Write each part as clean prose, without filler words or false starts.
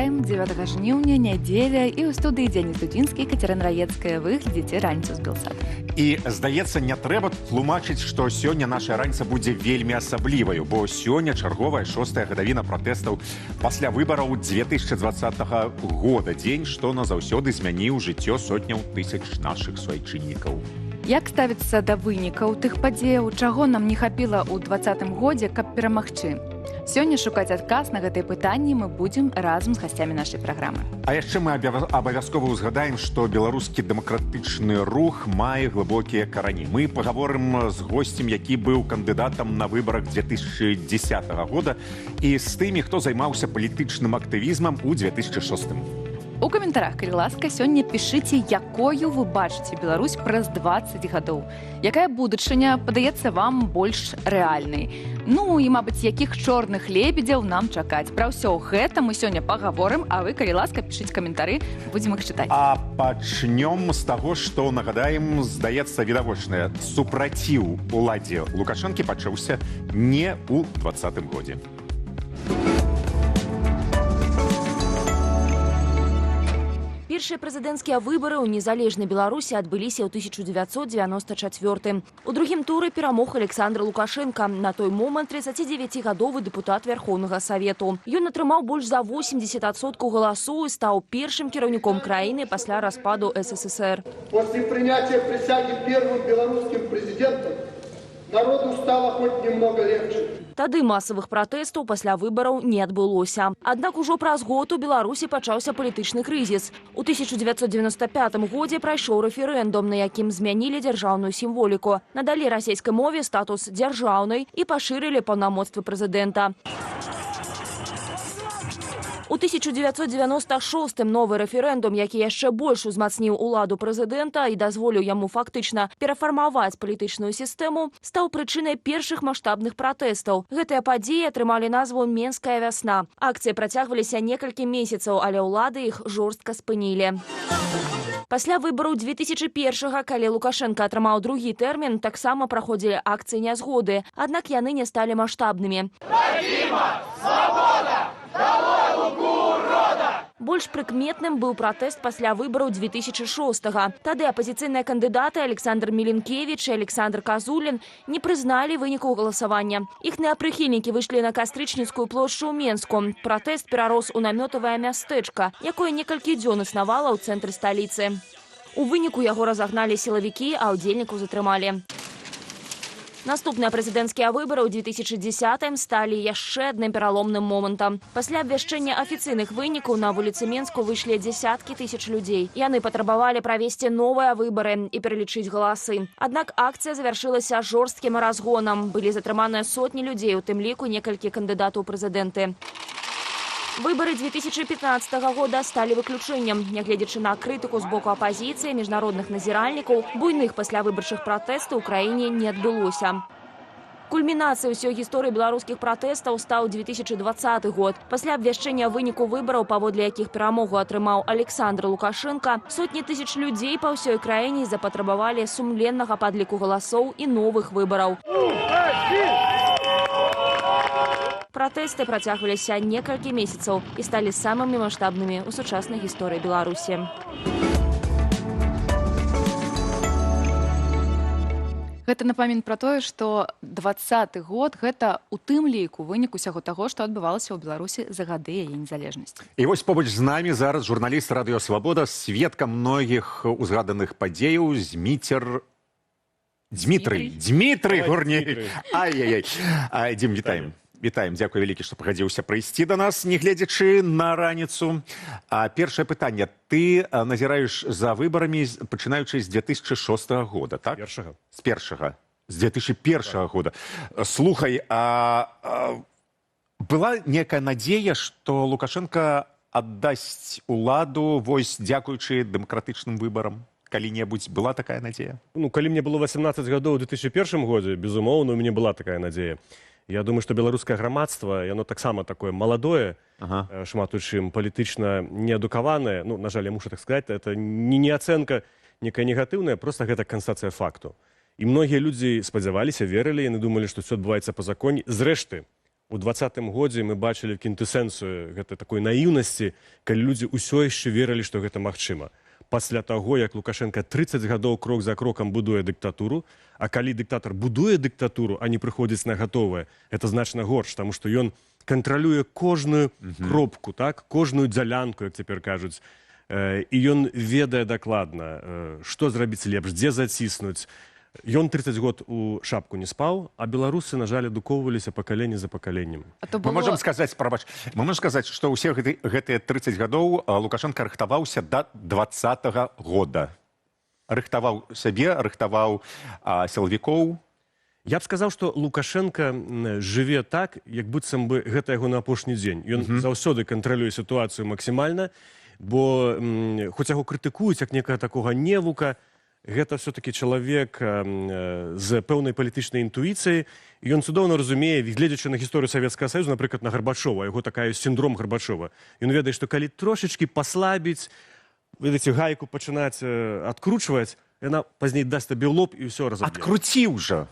Вітаем, 9 жніўня, нядзеля, і ў студыі Дзяніс Дудзінскі, Кацярына Раецкая. Вы глядзіце «Раніцу з Белсат». І, здаецца, не трэба тлумачыць, што сёння наша раніца будзе вельмі асабліваю, бо сёння чарговая шостая гадавіна пратэстаў пасля выбараў 2020 года. Дзень, што назаўсёды змяніў жыццё сотняў тысяч нашых суайчыннікаў. Як ставіцца да вынікаў тых падзеяў, чаго нам не хапіла ў дваццатым годзе, каб перамагчы? Сёння шукаць адказ на гэтыя пытанні мы будзем разам з гасцямі нашай праграмы. А яшчэ мы абавязкова ўзгадаем, што беларускі дэмакратычны рух мае глыбокія карані. Мы пагаворым з госцем, які быў кандыдатам на выбарах 2010 года, і з тымі, хто займаўся палітычным актывізмам у 2006. У каментарах, калі ласка, сёння пішыце, якою вы бачыце Беларусь праз 20 гадоў. Якая будучыня падаецца вам больш рэальнай? Ну і, мабыць, якіх чорных лебедзяў нам чакаць? Пра ўсё гэта мы сёння пагаворым, а вы, калі ласка, пішыце каментары, будзем іх чытаць. А пачнём з таго, што нагадаем, здаецца, відавочнае. Супраціў уладзе Лукашэнкі пачаўся не ў дваццатым годзе. Першыя прэзідэнцкія выбары ў незалежнай Беларусі адбыліся ў 1994. У другім туры перамог Александр Лукашенко, на той момант 39-гадовы дэпутат Вярхоўнага Савету. Ён атрымаў больш за 80% галасоў і стаў першым кіраўніком краіны пасля распаду СССР. После принятия присяги первым белорусским президентом народу стало хоть немного легче. Тады масавых пратэстаў пасля выбараў не адбылося. Аднак ужо праз год у Беларусі пачаўся палітычны крызіс. У 1995 годзе прайшоў рэферэндум, на якім змянілі дзяржаўную сімволіку, надалі расійскай мове статус дзяржаўнай і пашырылі паўнамоцтвы прэзідэнта. У 1996 новы рэферэндум, які яшчэ больш узмацніў уладу прэзідэнта і дазволіў яму фактычна перафармаваць палітычную сістэму, стаў прычынай першых маштабных пратэстаў. Гэтыя падзеі атрымалі назву «Менская вясна». Акцыі працягваліся некалькі месяцаў, але ўлады іх жорстка спынілі. Пасля выбараў 2001-га, калі Лукашэнка атрымаў другі тэрмін, таксама праходзілі акцыі нязгоды, аднак яны не сталі маштабнымі. Больш прыкметным быў пратэст пасля выбараў 2006-га. Тады апазіцыйныя кандыдаты Александр Мілінкевіч і Александр Казулін не прызналі вынікаў галасавання. Іхныя прыхільнікі выйшлі на Кастрычніцкую плошчу ў Менску. Пратэст перарос у намётавае мястэчка, якое некалькі дзён існавала ў цэнтры сталіцы. У выніку яго разагналі сілавікі, а ўдзельнікаў затрымалі. Наступныя прэзідэнцкія выбары ў 2010 сталі яшчэ адным пераломным момантам. Пасля абвяшчэння афіцыйных вынікаў на вуліцы Менску выйшлі дзесяткі тысяч людзей. Яны патрабавалі правесці новыя выбары і пералічыць галасы. Аднак акцыя завяршылася жорсткім разгонам. Былі затрыманыя сотні людзей, у тым ліку некалькі кандыдатаў у прэзідэнты. Выбары 2015 года сталі выключэннем. Нягледзячы на крытыку з боку апазіцыі, міжнародных назіральнікаў, буйных паслявыбарчых пратэстаў у краіне не адбылося. Кульмінацыяй усёй гісторыі беларускіх пратэстаў стаў 2020 год. Пасля абвяшчэння выніку выбараў, паводле якіх перамогу атрымаў Александр Лукашэнка, сотні тысяч людзей па ўсёй краіне запатрабавалі сумленнага падліку галасоў і новых выбараў. Пратэсты працягваліся некалькі месяцаў і сталі самымі маштабнымі ў сучаснай гісторыі Беларусі. Гэта напамін пра тое, што дваццаты год гэта у тым ліку вынік усяго таго, што адбывалася ў Беларусі за гады яе незалежнасці. І вось побач з намі зараз журналіст Радыё Свабода, сведка многіх узгаданых падзеяў, Зміцер Дмітрый. Дмітрый Гурневіч. Ай-яй-яй. Дзім, вітаем. Вітаем, дзякуй вялікі, што пагадзіўся прыйсці да нас, нягледзячы на раніцу. А першае пытанне. Ты назіраеш за выбарамі, пачынаючы з 2006 года, так? Першага. З першага. З 2001 года. Слухай, была некая надзея, што Лукашэнка аддасць уладу, вось дзякуючы дэмакратычным выбарам? Калі-небудзь была такая надзея? Калі мне было 18 гадоў у 2001 годзе, безумоўна, у мяне была такая надзея. Я думаю, што беларускае грамадства, яно таксама такое маладое, шмат у чым палітычна неадукаванае. На жаль, я мушу так сказаць, это не ацэнка некая негатыўная, просто гэта канстатацыя факту. І многія людзі спадзяваліся, верылі, яны думалі, што ўсё адбываецца па законе. Зрэшты, У 20-м годзе мы бачылі квінтэсэнцыю гэтай такой наіўнасці, калі людзі ўсё яшчэ верылі, што гэта магчыма. Пасля таго, як Лукашэнка 30 гадоў крок за крокам будуе дыктатуру, а калі дыктатар будуе дыктатуру, а не прыходзіць на гатовае, это значна горш, таму што ён кантралюе кожную кропку, так, кожную дзялянку, як цяпер кажуць. І ён ведае дакладна, што зрабіць лепш, дзе заціснуць. Ён 30 год у шапку не спаў, а беларусы, на жаль, адукоўваліся пакаленне за пакаленнем. А то Мы было. можам сказаць, прабач, мы можам сказаць, што ўсе гэтыя 30 гадоў Лукашэнка рыхтаваўся да 20-го года. Рыхтаваў сябе, рыхтаваў сілавікоў. Я б сказаў, што Лукашэнка жыве так, як быццам бы гэта яго на апошні дзень. Ён заўсёды кантралюе сітуацыю максімальна, бо хоць яго крытыкуюць як некага такога невука, гэта все-таки чалавек з пэўнай палітычнай інтуіцыяй. Ён цудоўна разумее, гледзячы на гісторыю Савецкага Саюза, напрыклад, на Гарбачова, яго такая ёсць сіндром Гарбачова. Ён ведае, што калі трошачкі паслабіць, ведаеце, гайку пачынаць адкручваць, яна пазней дасць табе ў лоб, і ўсё разаб'е. Адкруціў жа.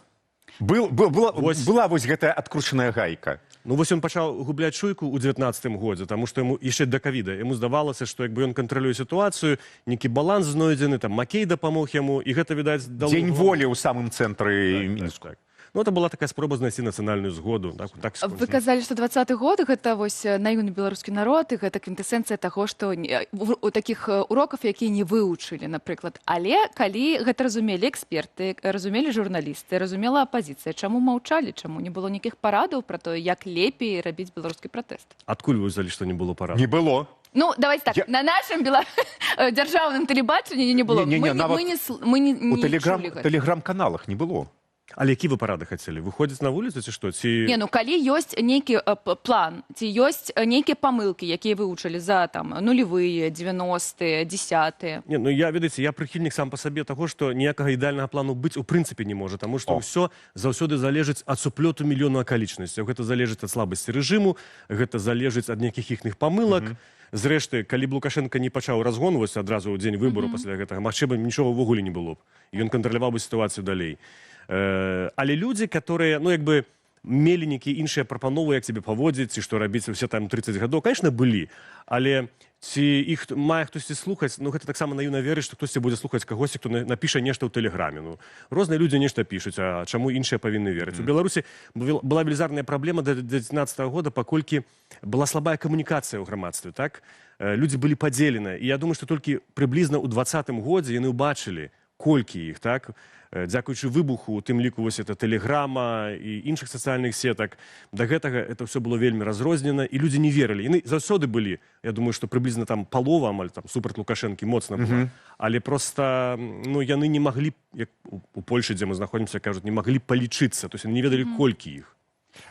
Был, был, была, Вось. была вось гэтая адкручаная гайка. Ну вось ён пачаў губляць чуйку ў 19-м годзе, таму што яму яшчэ да кавіда яму здавалася, што як бы ён кантралюе сітуацыю, нейкі баланс знойдзены, там Макей дапамог яму, і гэта, відаць, дало Дзень волі ў самым цэнтры Мінску. Так. Ну, это была такая спроба знайсці нацыянальную згоду. Так. Вы казалі, што 20-ы год гэта вось наіўны беларускі народ, і гэта квінтэсэнцыя таго, што у такіх урокаў, якія не вывучылі, напрыклад. Але калі гэта разумелі эксперты, разумелі журналісты, разумела апазіцыя, чаму маўчалі, чаму не было нейкіх парадаў пра тое, як лепей рабіць беларускі пратэст? Адкуль вы ўзялі, што не было парад? Не было. Ну, давайте так, Я- на нашым дзяржаўным тэлебачанні не было. Не-не-не, Мы, нават мы не, мы не, У не чулі гэта. тэлеграм-каналах не было. Але які вы парады хацелі? Выходзіць на вуліцу ці што? Ці. Не, ну калі ёсць нейкі план, ці ёсць нейкія памылкі, якія вывучылі за там нулевыя, 90-е, 10-е. Не, ну я, ведаеце, я прыхільнік сам па сабе таго, што ніякага ідэальнага плану быць у прынцыпе не можа, таму што О. ўсё заўсёды залежыць ад суплёту мільёну акалічнасцяў. Гэта залежыць ад слабасці рэжыму, гэта залежыць ад нейкіх іхных памылак. Зрэшты, калі б Лукашэнка не пачаў разгон вось адразу ў дзень выбару пасля гэтага, магчыма, нічога ўвогуле не было б. Ён кантраляваў бы сітуацыю далей. Але людзі, которые, ну, як бы мелі нейкія іншыя прапановы, як цябе паводзіць ці што рабіць усе там 30 гадоў, конечно, былі. Але ці іх мае хтосьці слухаць? Ну, гэта таксама наіўна верыць, што хтосьці будзе слухаць кагосьці, хто напіша нешта ў тэлеграме. Ну, розныя людзі нешта пішуць, а чаму іншыя павінны верыць? У Беларусі была велізарная праблема да 19 года, паколькі была слабая камунікацыя ў грамадстве, так. Людзі былі падзелены, і я думаю, што толькі прыблізна ў 20-м годзе яны ўбачылі, колькі іх, так. Дзякуючы выбуху, у тым ліку вось это тэлеграма і іншых сацыяльных сетак. Да гэтага это ўсё было вельмі разрознена, і людзі не верылі. Яны заўсёды былі, я думаю, што прыблізна там палова амаль там супраць Лукашэнкі моцна была, але просто ну, яны не маглі, як у Польшы, дзе мы знаходзімся, кажуць, не маглі палічыцца, то есть яны не ведалі, колькі іх.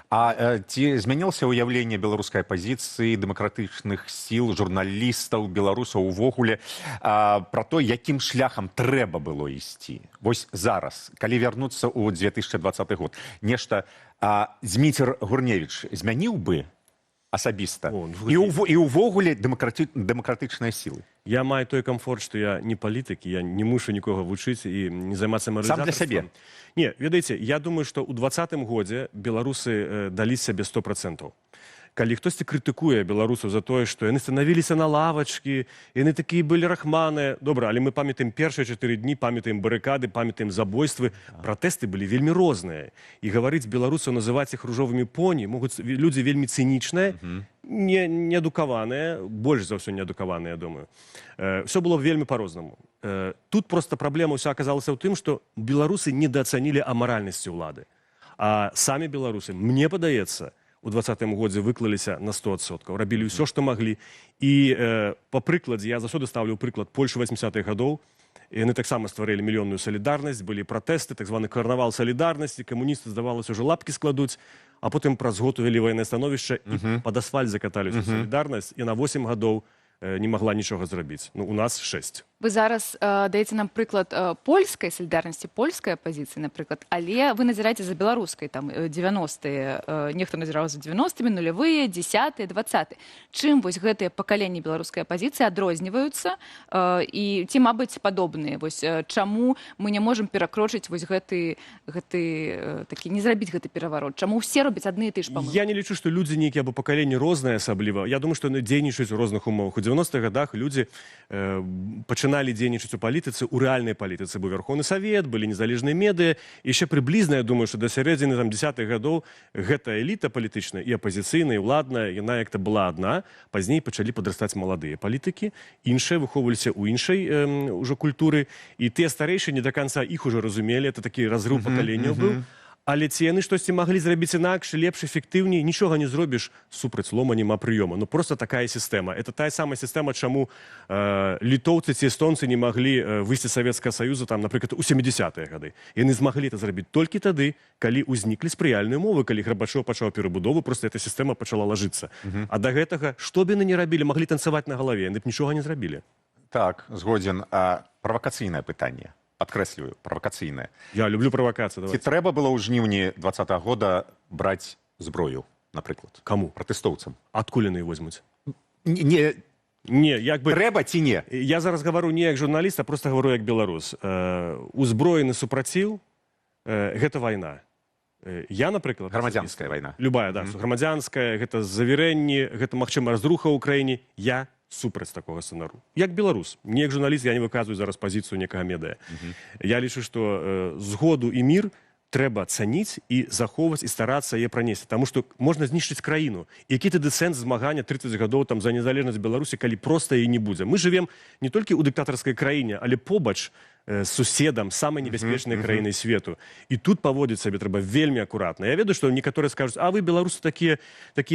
А ці змянілася ўяўленне беларускай апазіцыі, дэмакратычных сіл, журналістаў, беларусаў увогуле пра то, якім шляхам трэба было ісці? Вось зараз, калі вярнуцца ў 2020 год, нешта Зміцер Гурневіч змяніў бы асабіста? О, ну, І ўвогуле дэмакратычныя сілы? Я маю той камфорт, што я не палітык, я не мушу нікога вучыць і не займацца Сам для сябе. маралізатарствам. Не, ведаеце, я думаю, што ў 20-м годзе беларусы далі сябе 100%. Калі хтосьці крытыкуе беларусаў за тое, што яны станавіліся на лавачкі, яны такія былі рахманыя. Добра, але мы памятаем першыя 4 дні, памятаем барыкады, памятаем забойствы. Пратэсты былі вельмі розныя. І гаварыць беларусаў, называць іх ружовымі поні могуць людзі вельмі цынічныя, не неадукаваныя, больш за ўсё неадукаваныя, я думаю. Всё было вельмі па-рознаму. Тут просто праблема ўся аказалася ў тым, што беларусы недаацанілі амаральнасці ўлады. А самі беларусы, мне падаецца, у 20-м годзе выклаліся на 100%, рабілі ўсё, што маглі. І па прыкладзе, я заўсёды ставлю ў прыклад Польшу 80-х гадоў, яны таксама стварылі мільённую салідарнасць, былі пратэсты, так званы карнавал салідарнасці, камуністы, здавалася, ўжо лапкі складуць, а потым праз год увялі ваеннае становішча і пад асфальт закаталі всю салідарнасць, і на 8 гадоў не магла нічога зрабіць. Ну, у нас 6. Вы зараз даеце нам прыклад польскай салідарнасці, польскай апазіцыі, напрыклад, але вы назіраеце за беларускай там 90-е, нехта назіраў за 90-мі, нулявыя, 10, 20. Чым вось гэтыя пакаленні беларускай апазіцыі адрозніваюцца і ці, мабыць, падобныя? Вось чаму мы не можам перакрочыць вось гэты такі, не зрабіць гэты пераварот? Чаму ўсе робяць адны і тыя ж памылкі? Я не лічу, што людзі нейкія або пакаленні розныя асабліва. Я думаю, што яны дзейнічаюць у розных умовах. У 90-х годах людзі пачыналі дзейнічаць у палітыцы, у рэальнай палітыцы. Быў Вярхоўны Савет, былі незалежныя медыа. І яшчэ прыблізна, я думаю, што да сярэдзіны там 10-х гадоў гэта эліта палітычная, і апазіцыйная, і ўладная, яна як-то была адна. Пазней пачалі падрастаць маладыя палітыкі, іншыя, выхоўваліся ў іншай ўжо культуры. І тыя старэйшыя не да канца іх ужо разумелі, это такі разрыў пакаленняў быў. Але ці яны штосьці маглі зрабіць інакш, лепш, эфектыўней? Нічога не зробіш супраць лома, няма прыёма. Ну, просто такая сістэма. Это тая самая сістэма, чаму літоўцы ці эстонцы не маглі выйсці з Савецкага Саюза там, напрыклад, у 70-е гады. Яны змаглі это зрабіць толькі тады, калі ўзніклі спрыяльныя умовы, калі Гарбачоў пачаў перабудову, просто эта сістэма пачала лажыцца. А да гэтага, што б яны не рабілі, маглі танцаваць на галаве, яны б нічога не зрабілі. Так, згодзен. А правакацыйнае пытанне. Падкрэсліваю, правакацыйнае. Я люблю правакацыю. Ці трэба было ў жніўні 20-го года браць зброю, напрыклад? Каму? Пратэстоўцам. Адкуль яны возьмуць? Не, Не, як бы трэба ці не? Я зараз гавару не як журналіст, а просто гавару як беларус. Узброены супраціў гэта вайна. Я, напрыклад, Грамадзянская вайна. Любая, да, грамадзянская, гэта завірэнні, гэта, магчыма, разруха ў краіне. Я супраць такога сцэнару. Як беларус, не як журналіст, я не выказваю зараз пазіцыю некага медыа. Я лічу, што згоду і мір трэба цаніць і захоўваць, і старацца яе пранесці, таму што можна знішчыць краіну. Які тады сэнс змагання 30 гадоў там за незалежнасць Беларусі, калі проста яе не будзе? Мы жывем не толькі ў дыктатарскай краіне, але побач з суседам, самай небяспечнай краінай свету. І тут паводзіць сабе трэба вельмі акуратна. Я ведаю, што некаторыя скажуць: «А вы, беларусы, такія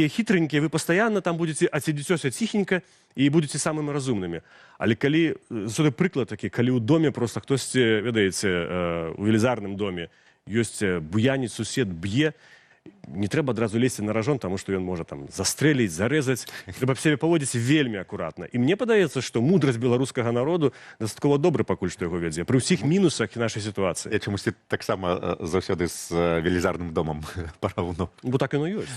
хітренькія, вы пастаянна там будете адсядзіцеся ціхенька і будете самымі разумнымі». Але калі заўсёды прыклад такі, калі ў доме просто хтосьці, ведаеце, у велізарным доме ёсць буяніць сусед, б'е, не трэба адразу лезці на ражон, таму што ён можа там застрэліць, зарэзаць. Трэба сябе паводзіць вельмі акуратна. І мне падаецца, што мудрасць беларускага народу дастаткова добра пакуль што яго вядзе пры ўсіх мінусах нашай сітуацыі. Я чамусьці таксама заўсёды з велізарным домам параўну. Бо так яно ёсць.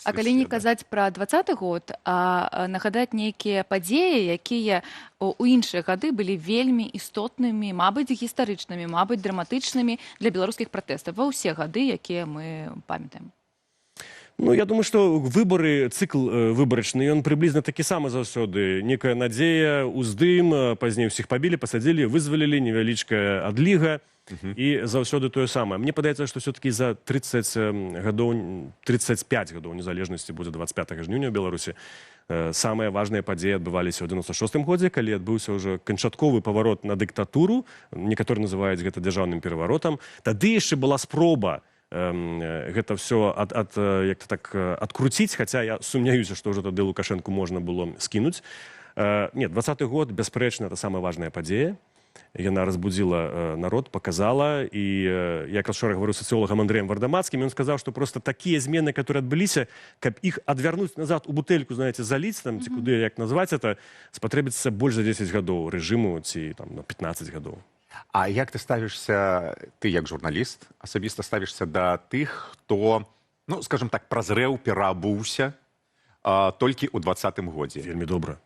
А калі не казаць пра 20-ы год, а нагадаць нейкія падзеі, якія у іншыя гады былі вельмі істотнымі, мабыць, гістарычнымі, мабыць, драматычнымі для беларускіх пратэстаў ва ўсе гады, якія мы памятаем. Ну, я думаю, што выбары, цыкл выбарачны, ён прыблізна такі самы заўсёды. Некая надзея, уздым, пазней усіх пабілі, пасадзілі, вызвалілі, невялічкая адліга. І заўсёды тое самае. Мне падаецца, што все-таки за 30 гадоў, 35 гадоў незалежнасці будзе 25 жніўня ў Беларусі, самыя важныя падзеі адбываліся ў 96 годзе, калі адбыўся ўжо канчатковы паварот на дыктатуру, некаторыя называюць гэта дзяржаўным пераваротам. Тады яшчэ была спроба гэта все як-то так адкруціць, хаця я сумняюся, што ўжо тады Лукашэнку можна было скінуць. Нет, 20-ы год, бясспрэчна, это самая важная падзея. Яна разбудзіла народ, показала. І я якраз учора гаварыў з сацыолагам Андрэем Вардамацкім, ён сказаў, што просто такія змены, которые адбыліся, каб іх адвярнуць назад, у бутэльку, знаете, заліць там ці куды, як назваць это, спатрэбіцца больш за 10 гадоў рэжыму ці там на 15 гадоў. А як ты ставішся, ты як журналіст асабіста ставішся да тых, хто, ну, скажем так, празрэў, пераабуўся толькі ў 20-м годзе? Вельмі добра.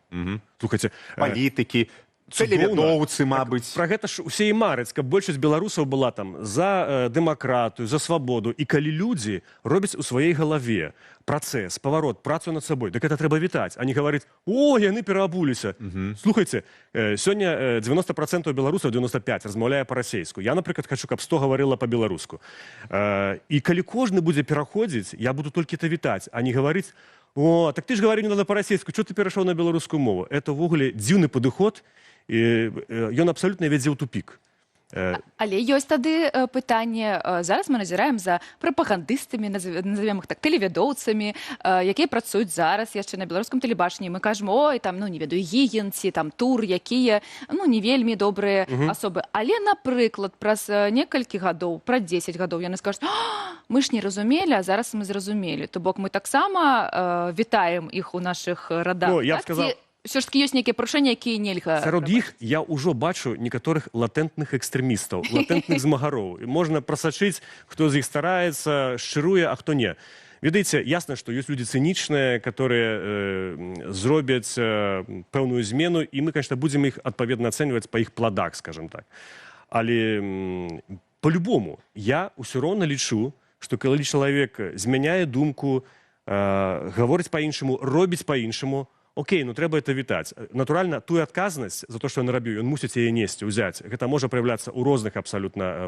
Слухайте, Палітыкі, цудоўна. тэлевядоўцы, мабыць. Пра гэта ж усе і мараць, каб большасць беларусаў была там за дэмакратыю, за свабоду. І калі людзі робяць у сваёй галаве працэс, паварот, працу над сабой, дык это трэба вітаць, а не гаварыць: «О, яны пераабуліся». Слухайте, сёння 90% беларусаў, 95, размаўляе па-расейску. Я, напрыклад, хочу, каб 100 гаварыла па-беларуску. І калі кожны будзе пераходзіць, я буду толькі это вітаць, а не гаварыць: «О, так ты ж гаварыў, не надо па-расейску, чо ты перайшоў на беларускую мову?» Это ўвогуле дзіўны падыход, і ён абсалютна вядзе ў тупік. Але ёсць тады пытанне: зараз мы назіраем за прапагандыстамі, назовем их так, тэлевядоўцамі, якія працуюць зараз яшчэ на беларускам тэлебачанні. Мы кажам: «Ой, там, ну, не ведаю, Гігін ці там Тур, якія, ну, не вельмі добрыя асобы». Але, напрыклад, праз некалькі гадоў, пра 10 гадоў яны скажуць: «А, мы ж не разумелі, а зараз мы зразумелі». То бок мы таксама вітаем іх у нашых радах. Ну, я б так? сказаў, Ці Ўсё ж такі ёсць нейкія парушэнні, якія нельга Сярод іх я ўжо бачу некаторых латэнтных экстрэмістаў, латэнтных змагароў. І можна прасачыць, хто з іх стараецца, шчыруе, а хто не. Ведаеце, ясна, што ёсць людзі цынічныя, которые зробяць пэўную змену, і мы, конечно, будзем іх адпаведна ацэньваць па іх пладах, скажем так. Але по-любому я ўсё роўна лічу, што калі чалавек змяняе думку, гаворыць па-іншаму, робіць па-іншаму, окей, ну трэба это вітаць. Натуральна, тую адказнасць за то, што ён рабіў, ён мусіць яе несці, ўзяць. Гэта можа праяўляцца ў розных абсалютна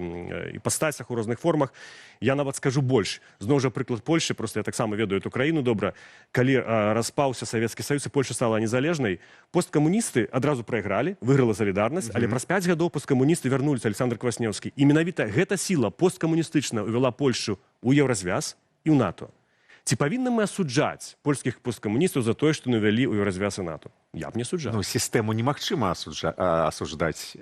іпастасях, у розных формах. Я нават скажу больш. Зноў жа прыклад Польшы, просто я таксама ведаю эту краіну добра. Калі распаўся Савецкі Саюз і Польша стала незалежнай, посткамуністы адразу прайгралі, выйграла Салідарнасць, але праз 5 гадоў посткамуністы вярнуліся, Александр Кваснеўскі. І менавіта гэта сіла посткамуністычна увяла Польшу ў Еўразвяз і ў НАТО. Ці павінны мы асуджаць польскіх посткамуністаў за тое, што навялі ў Еўразвяз і НАТО? Я б не асуджаў. Ну, сістэму немагчыма асуждаць.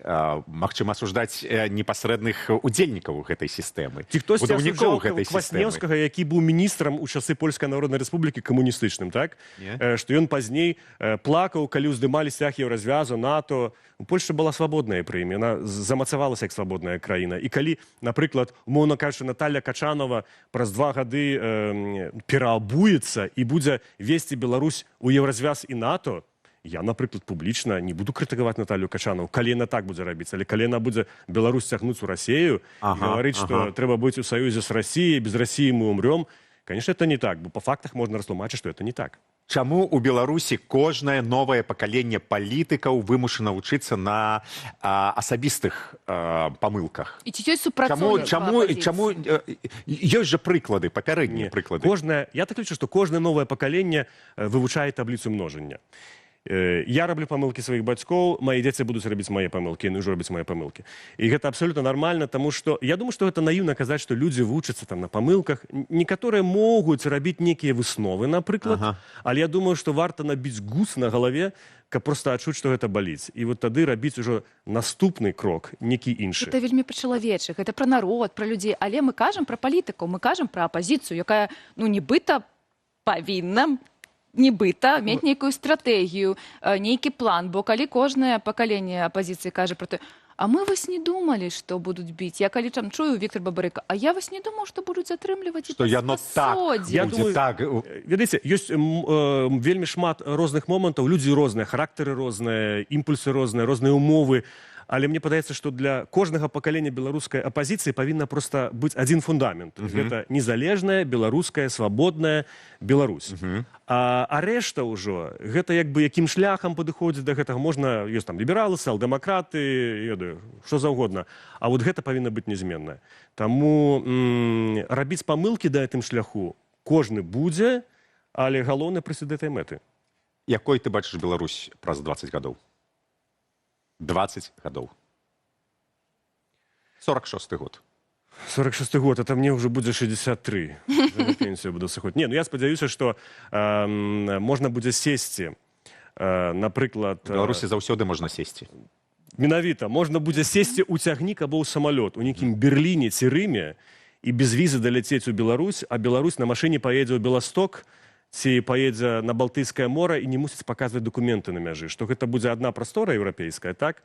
Магчыма асуждаць непасрэдных удзельнікаў гэтай сістэмы. Ці хтосьці будаўнікоў асуджаў гэтай сістэмы. Кваснеўскага, які быў міністрам у часы Польскай Народнай Рэспублікі камуністычным, так? Не. Што ён пазней плакаў, калі ўздымалі сцяг Еўразвязу, НАТО. Польша была свабодная пры ім, яна замацавалася як свабодная краіна. І калі, напрыклад, умоўна кажучы, Наталля Качанова праз 2 гады пераабуецца і будзе весці Беларусь у Еўразвяз і НАТО, я, напрыклад, публічна не буду крытыкаваць Наталью Качанову, калі яна так будзе рабіць, але калі яна будзе Беларусь цягнуць у Расею, гаварыць, што трэба быць у саюзе з Расіяй, без Расіі мы умрём, конечно, это не так, бо па фактах можна растлумачыць, што это не так. Чаму у Беларусі кожнае новае пакаленне палітыкаў вымушана вучыцца на асабістых памылках? І ці ёсць Чаму, супрацоўніцтва чаму, апазіцыі? чаму ёсць жа прыклады, папярэднія Не. прыклады? Кожнае, я так лічу, што кожнае новае пакаленне вывучае табліцу множання. Я раблю памылкі сваіх бацькоў, мае дзеці будуць рабіць мае памылкі, яны ўжо робяць мае памылкі. І гэта абсалютна нармальна, таму што я думаю, што гэта наіўна казаць, што людзі вучацца там на памылках. Некаторыя могуць рабіць нейкія высновы, напрыклад, але я думаю, што варта набіць гуз на галаве, каб проста адчуць, што гэта баліць. І вот тады рабіць ужо наступны крок, нейкі іншы. Гэта вельмі па-чалавечы, гэта пра народ, пра людзей, але мы кажам пра палітыкаў, мы кажам пра апазіцыю, якая, ну, нібыта павінна нібыта мець нейкую стратэгію, нейкі план, бо калі кожнае пакаленне апазіцыі кажа пра тое, а мы вось не думалі, што будуць біць. Я калі там чую Віктор Бабарыка, а я вось не думаў, што будуць затрымліваць і Што яно так пасадзіць. Я будзе, думаю, так. Ведаеце, ёсць вельмі шмат розных момантаў, людзі розныя, характары розныя, імпульсы розныя, розныя умовы. Але мне падаецца, што для кожнага пакалення беларускай апазіцыі павінна проста быць адзін фундамент. Гэта незалежная беларуская свабодная Беларусь. А рэшта ўжо гэта як бы якім шляхам падыходзіць да гэтага можна, ёсць там лібералы, сацыял-дэмакраты, ведаю, што заўгодна. А вот гэта павінна быць незменна. Таму рабіць памылкі да гэтым шляху кожны будзе, але галоўнае прыйсці да этой мэты. Якой ты бачыш Беларусь праз 20 гадоў? 20 гадоў. 46 год. 46 год, это мне ўжо будзе 63. Уже на пенсію буду сыходзіць. Не, ну я спадзяюся, што можна будзе сесці, напрыклад, У Беларусі заўсёды можна сесці. Менавіта, можна будзе сесці ў цягнік або ў самалёт у нейкім Берліне ці Рыме і без візы даляцець у Беларусь, а Беларусь на машыне паедзе ў Беласток ці паедзе на Балтыйскае мора і не мусіць паказваць дакументы на мяжы, што гэта будзе адна прастора еўрапейская, так?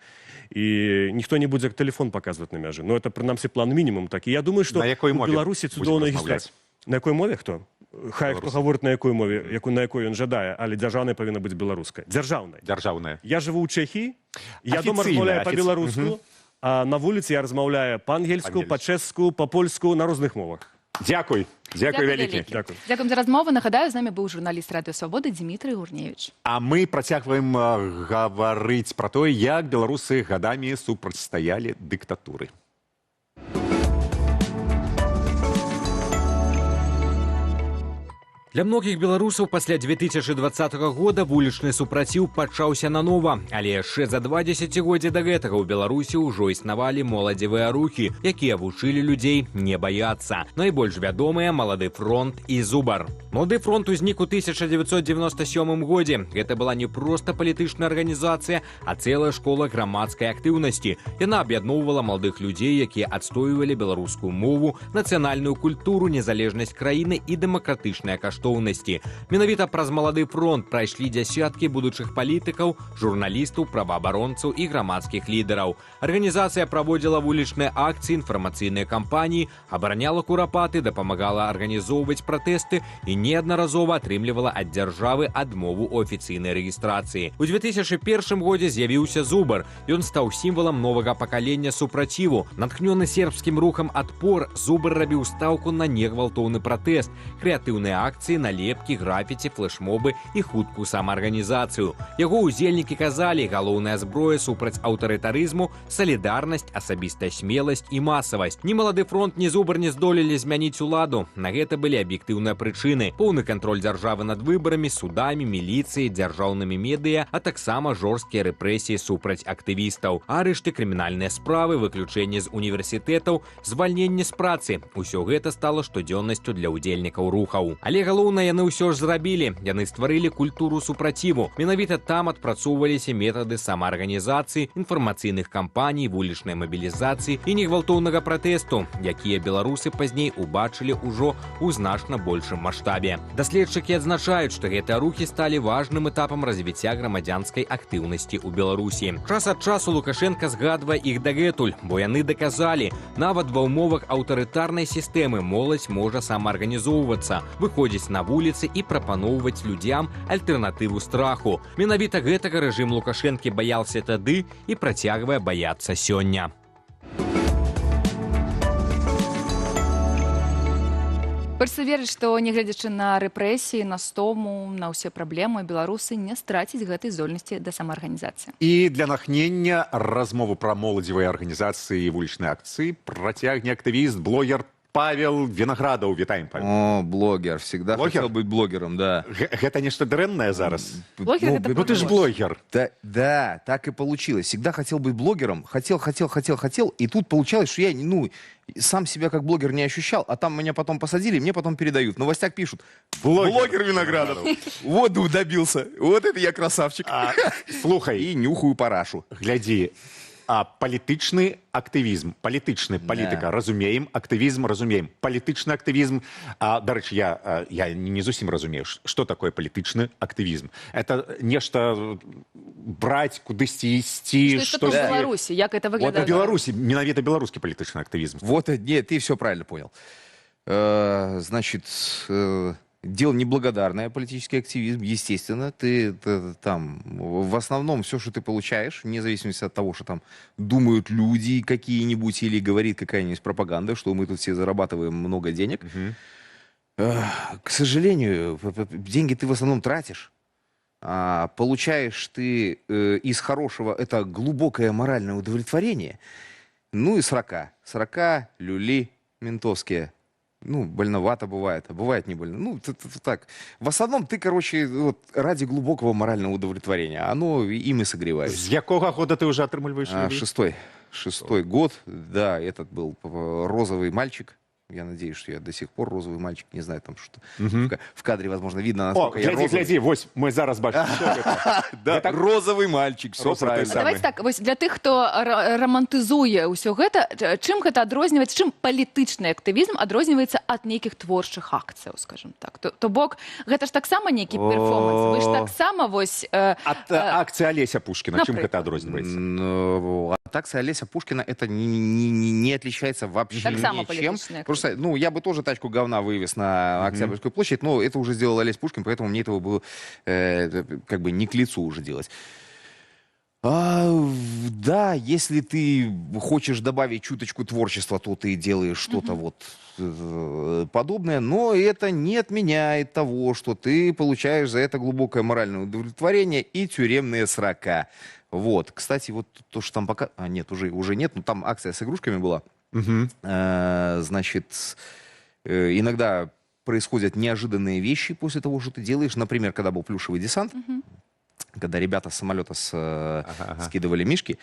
І ніхто не будзе тэлефон паказваць на мяжы. Но это прынамсі план мінімум такі. Я думаю, што На якой у мове Беларусі будзем цудоўная гісторыя. размаўляць? На якой мове хто? Хай хто Беларусы. гаворыць на якой мове, на якой ён жадае, але дзяржаўная павінна быць беларуская. Дзяржаўная. Дзяржаўная. Я жыву ў Чэхіі, я дома Афіцыйна, размаўляю па-беларуску, а на вуліцы я размаўляю па-ангельску, Па-ангельску. па-чэшску, па-польску, на розных мовах. Дзякуй. Дзякуй вялікі. Дзякуй. Дзякуем за размову. Нагадаю, з намі быў журналіст Радыё Свабоды Дзмітрый Гурневіч. А мы працягваем гаварыць пра тое, як беларусы гадамі супрацьстаялі дыктатуры. Для многіх беларусаў пасля 2020 года вулічны супраціў пачаўся нанова, але яшчэ за 2 дзесяцігоддзя да гэтага ў Беларусі ўжо існавалі моладзевыя рухі, якія вучылі людзей не баяцца. Найбольш вядомыя Малады фронт і Зубар. Малады фронт узнік у 1997 годзе. Гэта была не проста палітычная арганізацыя, а цэлая школа грамадскай актыўнасці. Яна аб'ядноўвала маладых людзей, якія адстойвалі беларускую мову, нацыянальную культуру, незалежнасць краіны і дэмакратычныя каштоўнасці. каштоўнасці. Менавіта праз Малады фронт прайшлі дзясяткі будучых палітыкаў, журналістаў, праваабаронцаў і грамадскіх лідараў. Арганізацыя праводзіла вулічныя акцыі, інфармацыйныя кампаніі, абараняла Курапаты, дапамагала арганізоўваць пратэсты і неаднаразова атрымлівала ад дзяржавы адмову ў афіцыйнай рэгістрацыі. У 2001 годзе з'явіўся «Зубр». Ён стаў сімвалам новага пакалення супраціву. Натхнёны сербскім рухам «Адпор», «Зубр» рабіў стаўку на негвалтоўны пратэст, крэатыўныя акцыі, налепкі, графіці, флешмобы і хуткую самаарганізацыю. Яго ўдзельнікі казалі: галоўная зброя супраць аўтарытарызму — салідарнасць, асабістая смеласць і масавасць. Ні Малады фронт, ні «Зубр» не здолелі змяніць уладу. На гэта былі аб'ектыўныя прычыны: поўны кантроль дзяржавы над выбарамі, судамі, міліцыяй, дзяржаўнымі медыа, а таксама жорсткія рэпрэсіі супраць актывістаў. Арышты, крымінальныя справы, выключэнне з універсітэтаў, звальненне з працы. Усё гэта стала штодзённасцю для ўдзельнікаў рухаў. Але галоўнае яны ўсё ж зрабілі. Яны стварылі культуру супраціву. Менавіта там адпрацоўваліся метады самаарганізацыі, інфармацыйных кампаній, вулічнай мабілізацыі і негвалтоўнага пратэсту, якія беларусы пазней убачылі ўжо ў значна большым маштабе. Даследчыкі адзначаюць, што гэтыя рухі сталі важным этапам развіцця грамадзянскай актыўнасці ў Беларусі. Час ад часу Лукашэнка згадвае іх дагэтуль, бо яны даказалі: нават ва ўмовах аўтарытарнай сістэмы моладзь можа самаарганізоўвацца, выходзіць на вуліцы і прапаноўваць людзям альтэрнатыву страху. Менавіта гэтага рэжым Лукашэнкі баяўся тады і працягвае баяцца сёння. Хочацца верыць, што, нягледзячы на рэпрэсіі, на стому, на ўсе праблемы, беларусы не страцяць гэтай здольнасці да самаарганізацыі. І для натхнення размову пра моладзевыя арганізацыі і вулічныя акцыі працягне актывіст, блогер Павел Вінаградаў. Вітаем, Павел. О, блогер. Всегда Блогер? хотел быть блогером, да. Гэта нешта дрэннае зараз? Блогер Ну, — гэта Ну ты ж блогер. Да, да, так и получилось. Всегда хотел быть блогером. Хотел, хотел, хотел, хотел. И тут получалось, что я, ну, сам себя как блогер не ощущал, а там меня потом посадили, мне потом передают. В новостях пишут: «Блогер Виноградов. Вот добился. Вот это я красавчик». А, слухай, И нюхаю парашу. Глядзі, а палітычны актывізм, палітычны, палітыка, разумеем, актывізм разумеем, палітычны актывізм, а, дарэчы, я не зусім разумею, што такое палітычны актывізм. Это нешта браць, кудысьці ісці, Што ў Беларусі, як это Вот выглядае? у Беларусі, менавіта беларускі палітычны актывізм. Вот, нет, ты все правильно понял. Значит, дело неблагодарное, политический активизм, естественно. Ты там, в основном, все, что ты получаешь, вне зависимости от того, что там думают люди какие-нибудь или говорит какая-нибудь пропаганда, что мы тут все зарабатываем много денег. К сожалению, деньги ты в основном тратишь. А получаешь ты из хорошего это глубокое моральное удовлетворение. Ну и срока. Срока, люли ментовские. Ну, больновато бывает, а бывает не больно. Ну, так. В основном ты, короче, вот, ради глубокого морального удовлетворения. Оно им и согреваешь. З якога года ты ўжо атрымліваеш А, люлі? шестой. Шестой год. Да, этот был розовый мальчик. Я надеюсь, что я до сих пор розовый мальчик. Не знаю, там что-то в кадре, возможно, видно, О, насколько я глядзі, розовый. глядзі, вось мы зараз бачым. Што гэта? Да, Гэта розовый мальчик, все Розовый той правильно. самый. Давайте так, вось для тых, хто рамантызуе ўсё гэта, чым гэта адрозніваецца, чым палітычны актывізм адрозніваецца ад нейкіх творчых акцыяў, скажем так. То бок, гэта ж таксама нейкі перформанс. Вы ж таксама вось Ад акцыі Алеся Пушкіна, чым Напрыклад. гэта адрозніваецца? Ну, от акции Олеся Пушкина это не отличается вообще Таксама ничем. палітычны актывізм. Просто, ну, я бы тоже тачку говна вывез на Октябрьскую площадь, но это уже сделал Олесь Пушкин, поэтому мне этого было как бы не к лицу уже делать. Да, если ты хочешь добавить чуточку творчества, то ты делаешь что-то вот подобное, но это не отменяет того, что ты получаешь за это глубокое моральное удовлетворение и тюремные срока. Вот, кстати, вот то, что там пока... А, нет, уже нет, но там акция с игрушками была. Значит, иногда происходят неожиданные вещи после того, что ты делаешь. Например, когда был плюшевый десант, когда ребята с самолета скидывали мишки.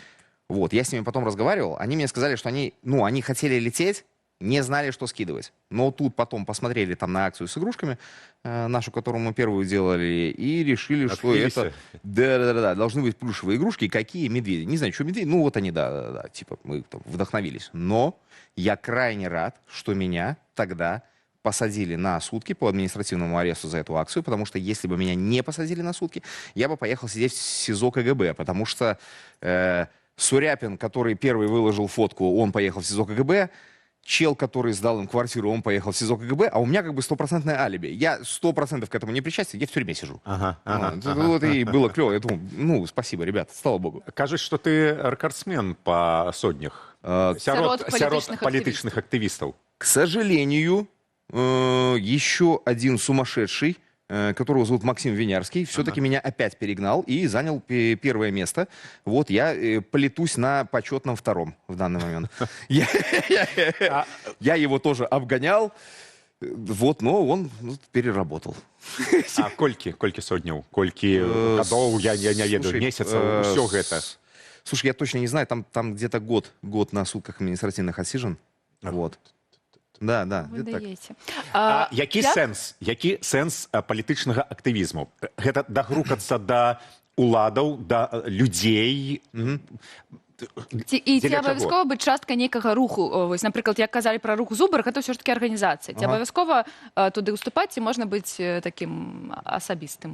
Вот, я с ними потом разговаривал, они мне сказали, что они, ну, они хотели лететь, не знали, что скидывать. Но тут потом посмотрели там на акцию с игрушками, нашу, которую мы первую делали, и решили, что Открылись. это... Да-да-да, должны быть плюшевые игрушки. Какие медведи? Не знаю, что медведи. Ну, вот они, да-да-да, типа мы там вдохновились. Но я крайне рад, что меня тогда Посадили на сутки по административному аресту за эту акцию, потому что если бы меня не посадили на сутки, я бы поехал сидеть в СИЗО КГБ, потому что Суряпин, который первый выложил фотку, он поехал в СИЗО КГБ, чел, который сдал им квартиру, он поехал в СИЗО КГБ, а у меня как бы стопроцентное алиби. Я 100% к этому не причастен, я в тюрьме сижу. Вот и было клево. Я думаю, ну, спасибо, ребят, слава богу. Кажуць, што ты рэкардсмен па соднях сярод, Сярод сярод палітычных палітычных актывістаў. К сожалению, еще один сумасшедший, которого зовут Максим Винярский, все-таки меня опять перегнал и занял первое место. Вот я плетусь на почетном втором в данный момент. Я его тоже обгонял, вот, но он, ну, переработал. А колькі сотняў, колькі гадоў, я не ведаю, Слушай, месяцаў, усё гэта? Слушай, я точно не знаю, там где-то год на сутках административных отсижен. Вот. Да, Вы где-то так. даеце. А які сэнс палітычнага актывізму? Гэта дагрукацца да уладаў, да людзей? Ці Дзеля чаго? абавязкова быць часткай нейкага руху? О, вось, напрыклад, як казалі пра рух «Зубр», гэта ўсё ж таки арганізацыя. Ці абавязкова туды ўступаць, ці можна быць такім асабістым?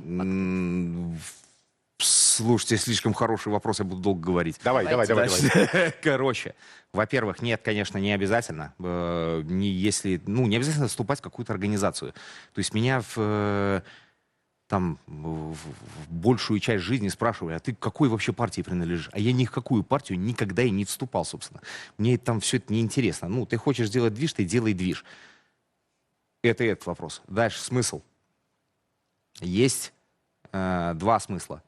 Слушайте, слишком хороший вопрос, я буду долго говорить. Давай, давай, давай, давай. Значит, короче, во-первых, нет, конечно, не обязательно. Не если, ну, не обязательно вступать в какую-то организацию. То есть меня там в большую часть жизни спрашивали: «А ты к какой вообще партии принадлежишь?» А я ни в какую партию никогда и не вступал, собственно. Мне там все это неинтересно. Ну, ты хочешь сделать движ, ты делай движ. Это этот вопрос. Дальше смысл. Есть два смысла.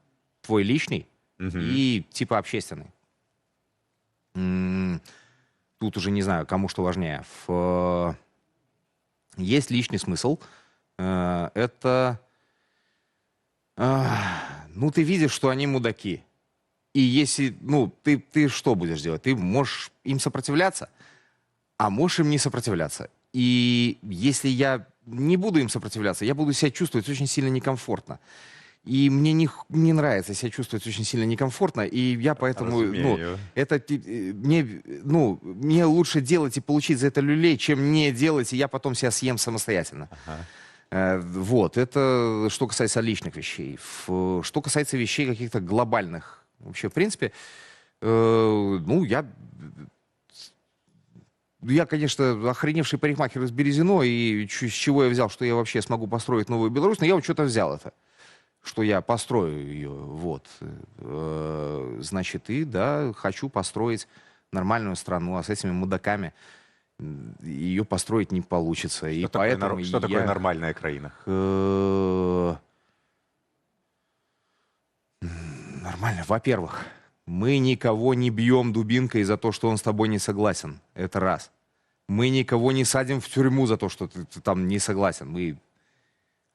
Твой личный и типа общественный. Тут уже не знаю, кому что важнее. Есть личный смысл. Это, ну, ты видишь, что они мудаки. И если, ну, ты что будешь делать? Ты можешь им сопротивляться, а можешь им не сопротивляться. И если я не буду им сопротивляться, я буду себя чувствовать очень сильно некомфортно. И мне не нравится себя чувствовать очень сильно некомфортно, и я поэтому, ну, Разумею. Это мне, ну, мне лучше делать и получить за это люлей, чем не делать, и я потом себя съем самостоятельно. Вот, это что касается личных вещей. Что касается вещей каких-то глобальных, вообще, в принципе, ну, я, конечно, охреневший парикмахер из Березино, и с чего я взял, что я вообще смогу построить новую Беларусь, но я вот что-то взял это, что я построю ее, вот. Значит, и, да, хочу построить нормальную страну, а с этими мудаками ее построить не получится. И Что такое, поэтому что такое я нармальная краіна? Нормально. Во-первых, мы никого не бьем дубинкой за то, что он с тобой не согласен. Это раз. Мы никого не садим в тюрьму за то, что ты там не согласен. Мы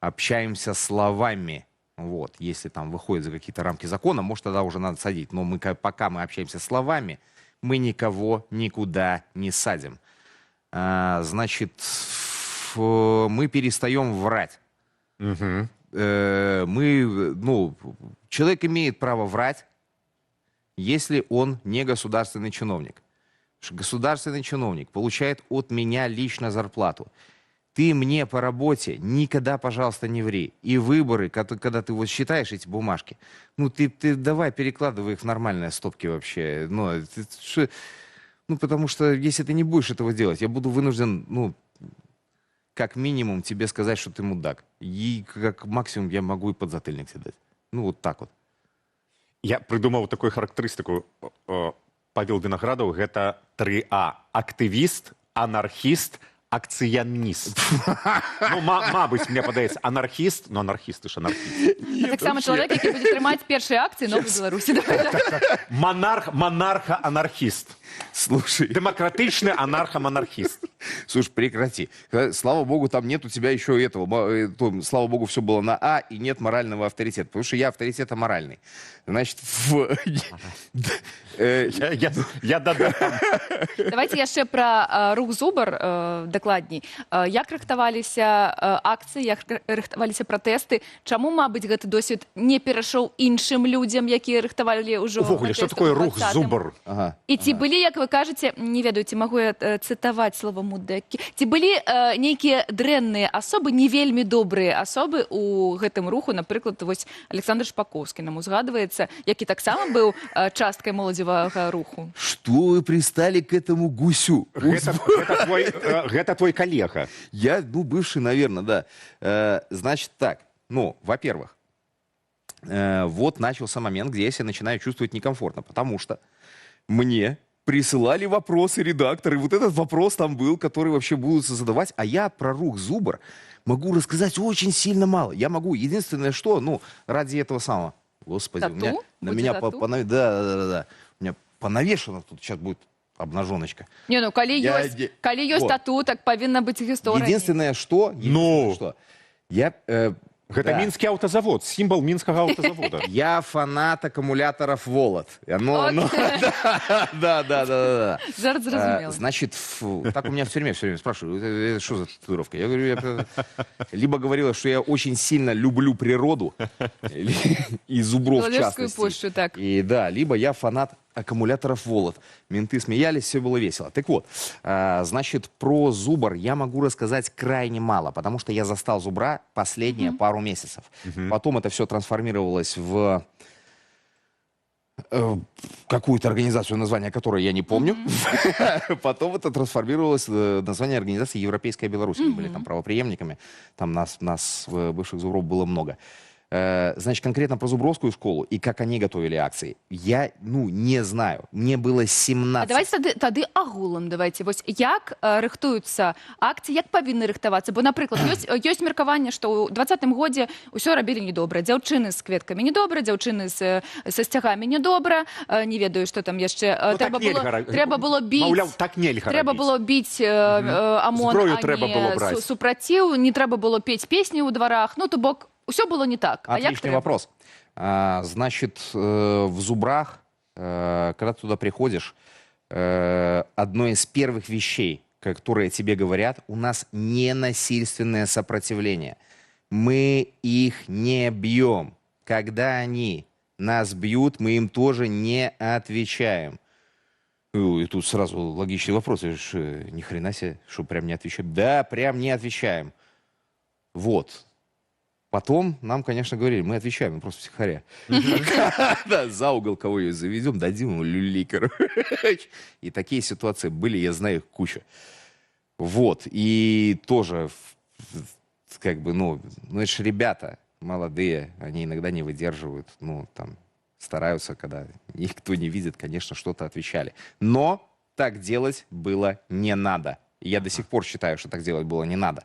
общаемся словами. Вот. Если там выходит за какие-то рамки закона, может, тогда уже надо садить. Но мы, пока мы общаемся словами, мы никого никуда не садим. Значит, мы перестаем врать. Мы, ну, человек имеет право врать, если он не государственный чиновник. Потому что государственный чиновник получает от меня лично зарплату. Ты мне по работе никогда, пожалуйста, не ври. И выборы, когда ты вот считаешь эти бумажки, ну ты давай перекладывай их в нормальные стопки вообще. Ну, ну, потому что если ты не будешь этого делать, я буду вынужден, ну, как минимум тебе сказать, что ты мудак. И как максимум я могу и подзатыльник тебе дать. Ну, вот так вот. Я прыдумаў такую характарыстыку. Павел Вінаградаў — гэта 3А: актывіст, анархіст, акцыяніст. Ну, мабыць, мне падаецца, анархіст, но анархісты ж анархіст. Таксама чалавек, які будзе трымаць першыя акцыі новай Беларусі. Давай так. Монарх, монарха-анархіст. Слушай, Дэмакратычны анарха-монархіст. Слушай, прекрати. Слава богу, там нет у тебя еще этого. Слава богу, все было на А, и нет морального авторитета. Потому что я авторитет аморальный. Значит, Я дадам. Давайте яшчэ пра рух «Зубр» да дакладней. Як рыхтаваліся акцыі, як рыхтаваліся пратэсты, чаму, мабыць, гэты досвед не перайшоў іншым людзям, якія рыхтавалі ўжо Увогуле, што пратэсты такое ў рух 20-м? «Зубр»? Ага. І ці былі, як вы кажаце, не ведаю, ці магу я цытаваць слова «мудэкі», ці былі нейкія дрэнныя асобы, не вельмі добрыя асобы у гэтым руху, напрыклад, вось Александр Шпакоўскі нам узгадваецца, які таксама быў часткай моладзевага руху. Что вы пристали к этому гусю? Гэта твой калега. Я, ну, бывший, наверное, да. Значит так, ну, во-первых, вот начался момент, где я себя начинаю чувствовать некомфортно, потому что мне присылали вопросы редакторы. Вот этот вопрос там был, который вообще будут задавать. А я про рух «Зубр» могу рассказать очень сильно мало. Я могу, единственное, что, ну, ради этого самого. Господи, у меня, Тату? на Будзе меня тату? Да. У меня понавешено тут, сейчас будет обнаженочка. Не, ну калі ёсць, калі ёсць Вот. тату, так павінна быць гісторыя. Единственное, что... Ну. Единственное, что я, Гэта да. мінскі аўтазавод, сімвал мінскага аўтазавода. Я фанат аккумуляторов «Волот». Да. Зараз зразумела. Значит, так у меня в тюрьме все время спрашивают: «Это что за татуировка?» Я говорю, я либо говорила, что я очень сильно люблю природу, и зубров в Беловежскую частности. пущу, так. И да, либо я фанат аккумуляторов «Волот». Менты смеялись, все было весело. Так вот, значит, про «Зубр» я могу рассказать крайне мало, потому что я застал «Зубра» последние пару месяцев. Потом это все трансформировалось в какую-то организацию, название которой я не помню. Потом это трансформировалось в название организации «Европейская Беларусь». Мы были там правопреемниками. Там нас, бывших зубров, было много. Значит, конкретно про зубровскую школу и как они готовили акции, я, ну, не знаю. Мне было 17. А давайте тады агулам давайте. Вось як рыхтуюцца акцыі, як павінны рыхтавацца? Бо, напрыклад, ёсць меркаванне, што ў 20-м годзе ўсё рабілі недобра. Дзяўчыны з кветкамі недобра, дзяўчыны са сцягамі недобра, не ведаю, што там яшчэ. Ну, так Трэба было, нельга трэба было біць. Маўляў, так нельга Трэба рабіць. было біць АМОН, Зброю а трэба не было браць. супраціў, не трэба было пець песні ў дварах. Ну, то бок, усё было не так. А як Отличный трэба? вопрос. Значит, в «Зубрах», когда ты туда приходишь, одно из первых вещей, которые тебе говорят: у нас ненасильственное сопротивление. Мы их не бьем. Когда они нас бьют, мы им тоже не отвечаем. Ну, и тут сразу логичный вопрос. Я ж, ни хрена себе, что прям не отвечаем. Да, прям не отвечаем. Вот. Потом нам, конечно, говорили: мы отвечаем, мы просто втихаря. Да, за угол кого-нибудь заведем, дадим ему люлей, короче. И такие ситуации были, я знаю их кучу. Вот, и тоже, как бы, ну это ж ребята молодые, они иногда не выдерживают, ну, там, стараются, когда никто не видит, конечно, что-то отвечали. Но так делать было не надо. И я до сих пор считаю, что так делать было не надо.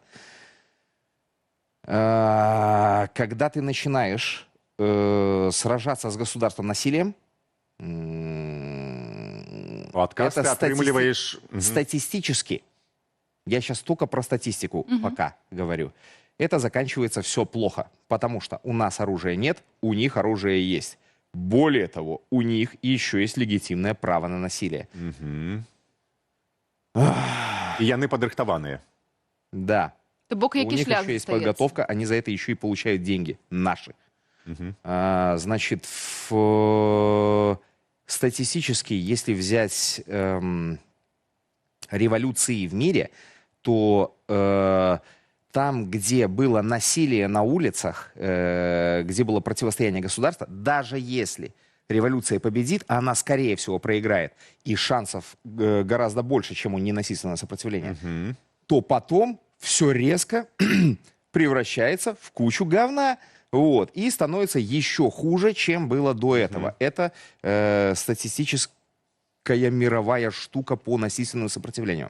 Когда ты начинаешь сражаться с государством насилием, У адказ это ты атрымліваеш. Статистически, я сейчас только про статистику пока говорю, это заканчивается все плохо, потому что у нас оружия нет, у них оружие есть. Более того, у них еще есть легитимное право на насилие. І яны падрыхтаваныя. Да. То бок У які них шлях еще есть застаецца? подготовка, они за это еще и получают деньги. Наши. Значит, статистически, если взять революции в мире, то там, где было насилие на улицах, где было противостояние государства, даже если революция победит, она, скорее всего, проиграет, и шансов гораздо больше, чем у ненасильственного сопротивления, то потом все резко превращается в кучу говна. Вот, и становится еще хуже, чем было до этого. Это статистическая мировая штука по насильственному сопротивлению.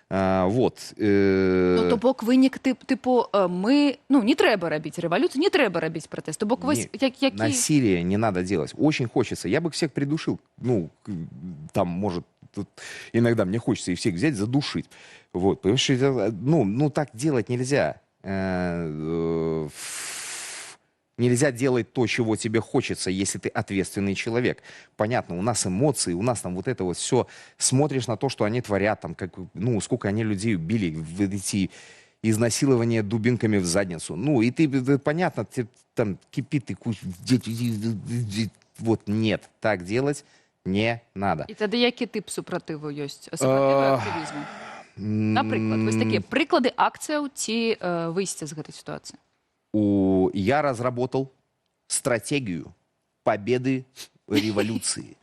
Вот. Ну, то бок вынік тыпу мы, ну, не трэба рабіць рэвалюцыю, не трэба рабіць пратэст. То бок вось Не, які Насилие не надо делать. Очень хочется. Я бы всех придушил. Ну, там, может, тут иногда мне хочется и всех взять, задушить. Вот. Потому что, это, ну, так делать нельзя. Нельзя делать то, чего тебе хочется, если ты ответственный человек. Понятно, у нас эмоции, у нас там вот это вот все. Смотришь на то, что они творят, там, как, ну, сколько они людей убили, эти изнасилования дубинками в задницу. Ну, и ты, понятно, ты, там кипит, ты вот нет, так делать не надо. І тады які тып супратыву ёсць? Супратыву актывізму? Напрыклад, вось такія прыклады акцыяў ці выйсця з гэтай сітуацыі. Я разработал стратегию победы революции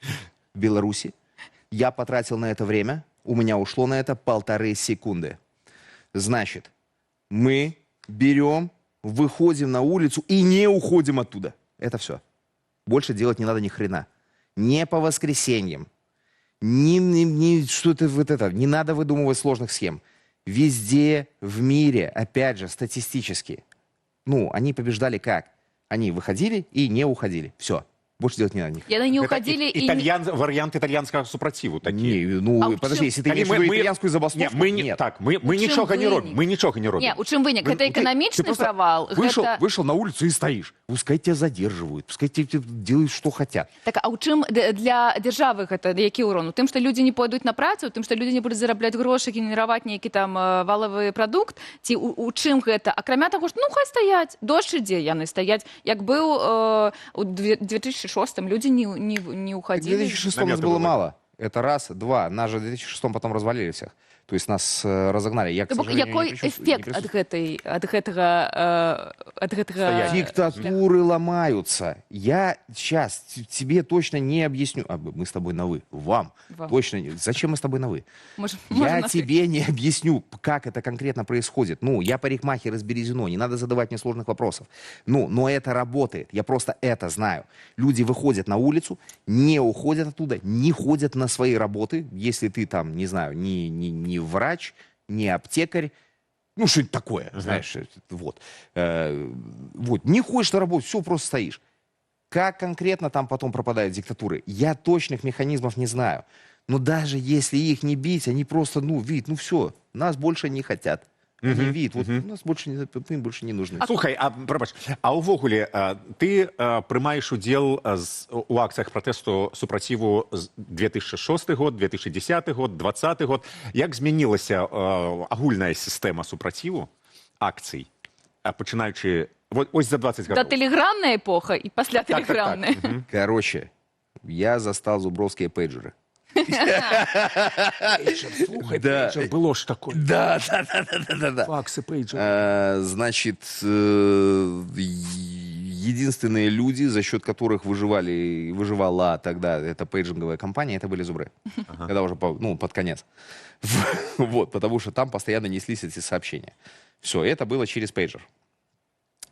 в Беларуси. Я потратил на это время, у меня ушло на это 1,5 секунды. Значит, мы берем, выходим на улицу и не уходим оттуда. Это все. Больше делать не надо ни хрена. Не по воскресеньям. Не, не, не что-то вот это. Не надо выдумывать сложных схем. Везде в мире, опять же, статистически, ну, они побеждали как? Они выходили и не уходили. Все. Больше делать не надо. Яны не уходили и... Варыянт італьянскага супраціву такі. Не, ну, А подожди, если ты Калі имеешь в виду итальянскую забастовку, Не, мы не, нет. так, мы У чым нічога не робім. вынік? Мы нічога не робім. Не, у чым вынік? Вы- Гэта ты- ты эканамічны просто правал, Вышел, гэта... вышел на улицу и стоишь. Пускай тебя задерживают, пускай тебе делают, что хотят. Так, а ў чым для дзяржавы гэта які ўрон? У тым, што людзі не пойдуць на працу, у тым, што людзі не будуць зарабляць грошы, генераваць нейкі там валавы прадукт, ці у чым гэта? Акрамя таго, што ну хай стаяць, дождж ідзе, яны стаяць. Як быў у 2006 людзі не В уходили. 2006 нас Наметы было были. мало. Это раз. Два. Нас же в 2006 потом развалили всех. То есть нас разогнали. Я, к То бок, сожалению, не якой присутствую- не эфект ад присутствую. гэтай ад гэтага ад гэтага Стаяння. Диктатуры ломаются. Я сейчас тебе точно не объясню. А, мы с тобой на «вы». Вам. Вам. Точно. Зачем мы с тобой на «вы»? Можем Я на «ты». тебе не объясню, как это конкретно происходит. Ну, я парикмахер из Березино, не надо задавать мне сложных вопросов. Ну, но это работает, я просто это знаю. Люди выходят на улицу, не уходят оттуда, не ходят на свои работы, если ты там, не знаю, не врач, не аптекарь, ну, что это такое, знаешь, вот. Вот, не ходишь на работу, все, просто стоишь. Как конкретно там потом пропадают диктатуры, я точных механизмов не знаю. Но даже если их не бить, они просто, ну, видят, ну все, нас больше не хотят. Они видят, вот нас больше не, мы им больше не нужны. Слухай, а прабач, а ўвогуле ты прымаеш удзел у акцыях пратэсту супраціву з 2006 год, 2010 год, 20 год. Як змянілася агульная сістэма супраціву акцый, пачынаючы вот, ось за 20 Да гадоў? тэлеграмная эпоха і пасля Так. тэлеграмная. Мгм. Короче, я застал зубровские пейджеры. Слухай, Да. пейджер, было ж такое. Да. Факсы, пейджер. Значит, единственные люди, за счет которых выживали, выживала тогда эта пейджинговая компания, это были зубры. Когда уже, ну, под конец. Вот, потому что там постоянно неслись эти сообщения. Все, это было через пейджер.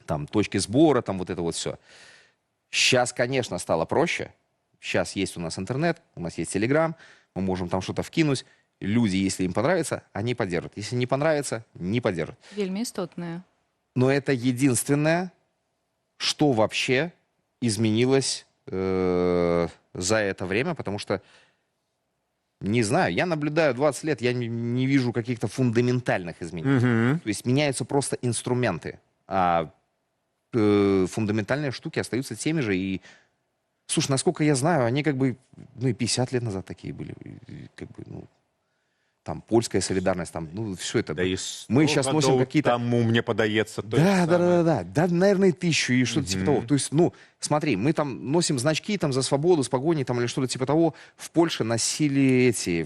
Там точки сбора, там вот это вот все. Сейчас, конечно, стало проще. Сейчас есть у нас интернет, у нас есть Телеграм, мы можем там что-то вкинуть. Люди, если им понравится, они поддержат. Если не понравится, не поддержат. Вельмі істотная. Но это единственное, что вообще изменилось за это время, потому что, не знаю, я наблюдаю 20 лет, я не вижу каких-то фундаментальных изменений. Мгм. То есть меняются просто инструменты, а фундаментальные штуки остаются теми же. И, слушай, насколько я знаю, они как бы, ну и 50 лет назад такие были. И как бы, ну, там, польская солидарность, там, ну, все это. Да і Мы 100 щас носим гадоў какие-то- таму, мне падаецца, тое Да, ж да, самае. да, наверное, и 1000 и что-то типа того. То есть, ну, смотри, мы там носим значки там за свободу, с погоней там или что-то типа того. В Польше носили эти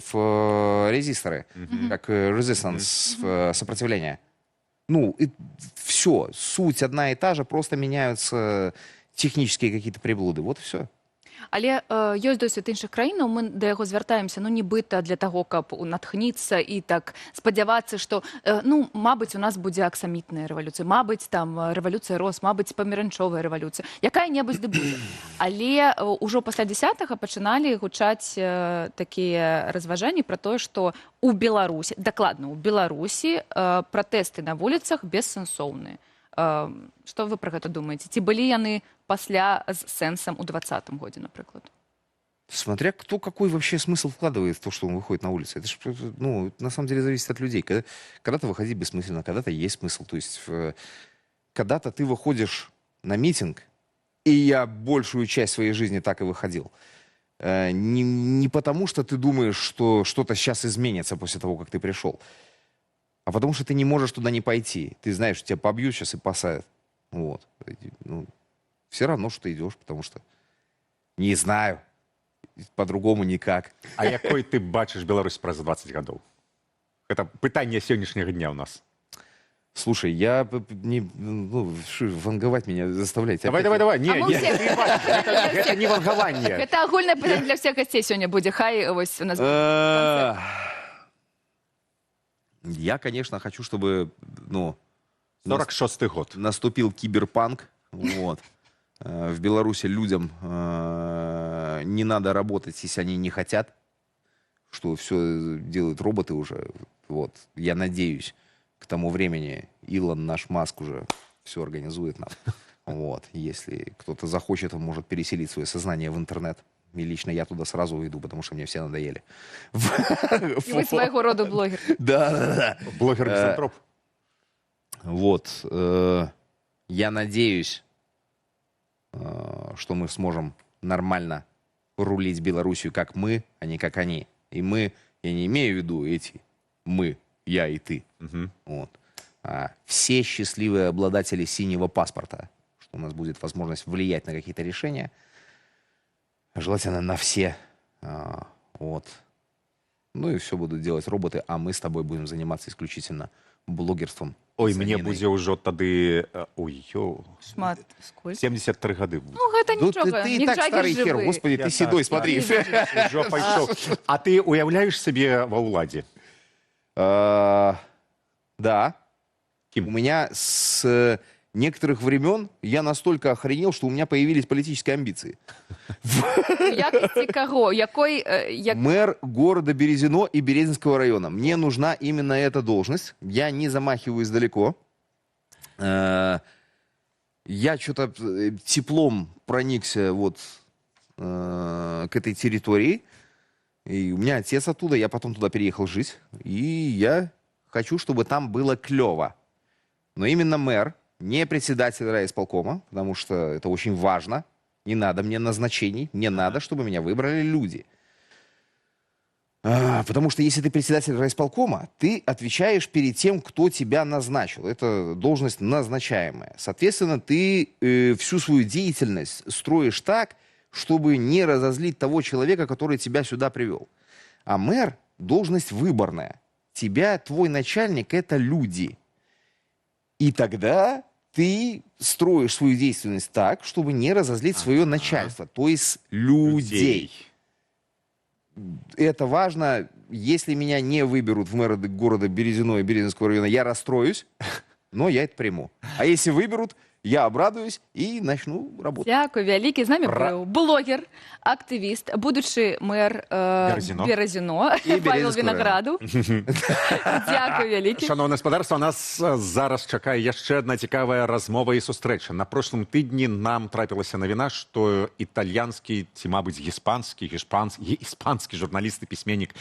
резисторы, как resistance, сопротивление. Ну, все, суть одна и та же, просто меняются технические какие-то приблуды. Вот и все. Але ёсць досвед іншых краінаў, мы да яго звяртаемся, ну, нібыта для таго, каб натхніцца і так спадзявацца, што ну, мабыць, у нас будзе аксамітная рэвалюцыя, мабыць, там рэвалюцыя роз, мабыць, памаранчовая рэвалюцыя, якая-небудзь ды будзе. Але ўжо пасля 10-га пачыналі гучаць такія разважанні пра тое, што у Беларусі, дакладна, у Беларусі пратэсты на вуліцах бессэнсоўныя. Што вы пра гэта думаеце? Ці былі яны пасля з сэнсам у 20-м годзе, напрыклад? Смотря кто какой вообще смысл вкладывает в то, что он выходит на улицу. Это ж, ну, на самом деле зависит от людей. Когда-то выходить бессмысленно, когда-то есть смысл. То есть когда-то ты выходишь на митинг, И я большую часть своей жизни так и выходил. Не потому, что ты думаешь, что что-то сейчас изменится после того, как ты пришел, а потому что ты не можешь туда не пойти. Ты знаешь, тебя побьют сейчас и посадят. Вот. Ну, все равно, что ты идешь, потому что не знаю, по-другому никак. А якой ты бачыш Беларусь праз 20 гадоў? Гэта пытанне сённяшняга дня ў нас. Слушай, я не, ну, ванговать меня заставляете. Давай, давай, давай. Не, А мы не, ўсе- ты бачыш, гэта не вангаванне. Гэта агульнае пытанне для ўсіх гасцей сёння будзе. Хай вось у нас Я, конечно, хочу, чтобы, ну, 46 год. Наступил киберпанк. Вот. В Беларуси людям не надо работать, если они не хотят, что все делают роботы уже. Вот. Я надеюсь, к тому времени Илон наш Маск уже все организует нам. Вот. Если кто-то захочет, он может переселить свое сознание в интернет. И лично я туда сразу уйду, потому что мне все надоели. І вы свайго роду блогер. Да. Блогер-мізантроп. Вот. Я надеюсь, что мы сможем нормально рулить Белоруссию, как мы, а не как они. И мы, я не имею в виду эти мы, я и ты. Мгм. Вот. А все счастливые обладатели синего паспорта, что у нас будет возможность влиять на какие-то решения, желательно на все. Вот. Ну и все будут делать роботы, а мы с тобой будем заниматься исключительно блогерством. Ой, мне Саниной. Будзе ўжо тады ой, ё, Шмат. Сколько? 73 гады будзе. Ну, гэта Ну, нічога. ты и Мік так Джаггер старый хер, жывы. господи, Я ты седой, так, смотри. Ужо пайшоў. А ты уяўляеш сабе ва ўладзе? Да. Кем? У меня с некоторых времен я настолько охренел, что у меня появились политические амбиции. У якасці каго? Якой, як... Мэр города Березино и Березинского района. Мне нужна именно эта должность. Я не замахиваюсь далеко. Я что-то теплом проникся вот к этой территории. И у меня отец оттуда, я потом туда переехал жить. И я хочу, чтобы там было клево. Но именно мэр, не председатель райисполкома, потому что это очень важно. Не надо мне назначений, мне надо, чтобы меня выбрали люди. Потому что если ты председатель райисполкома, ты отвечаешь перед тем, кто тебя назначил. Это должность назначаемая. Соответственно, ты всю свою деятельность строишь так, чтобы не разозлить того человека, который тебя сюда привел. А мэр – должность выборная. Тебя, твой начальник – это люди. И тогда ты строишь свою деятельность так, чтобы не разозлить свое начальство, то есть людей. Это важно. Если меня не выберут в мэра города Березино и Березинского района, я расстроюсь, но я это приму. А если выберут, я обрадуюсь и начну работать. Дзякуй вялікі. З намі быў блогер, актывіст, будучы мэр Беразіно. Беразіно, І Павел Березінскага Вінаградаў. Дзякуй вялікі. Шаноўнае спадарства, нас зараз чакае яшчэ адна цікавая размова і сустрэча. На прошлым тыдні нам трапілася навіна, што італьянскі ці, мабыць, гіспанскі, іспанскі журналіст і пісьменнік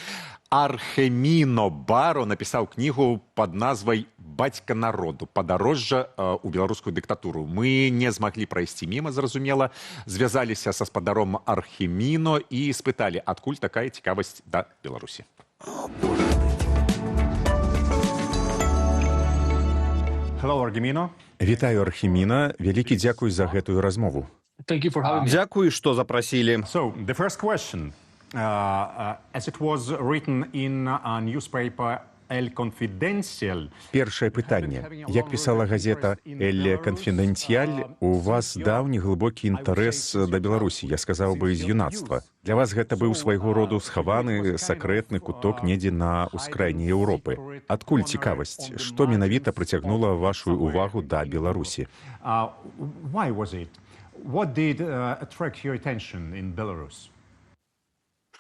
Археміно Баро напісаў кнігу пад назвай «Бацька народу. Падарожжа ў беларускую дыктатуру». Мы не змаглі прайсці міма, зразумела, звязаліся са спадаром Археміно і спыталі, адкуль такая цікавасць да Беларусі. Hello, Argemino. Вітаю, Архіміна. Вялікі дзякуй за гэтую размову. Thank you for having me. Дзякуй, што запрасілі. So, the first question, as it was written in a newspaper El Confidencial, Першае пытанне. Як пісала газета «Эль Канфідэнцыяль», у вас даўні глыбокі інтарэс да Беларусі, я сказаў бы, з юнацтва. Для вас гэта быў свайго роду схаваны сакрэтны куток недзе на ўскрайне Еўропы. Адкуль цікавасць? Што менавіта прыцягнула вашу увагу да Беларусі? Why was it? What did attract your attention in Belarus?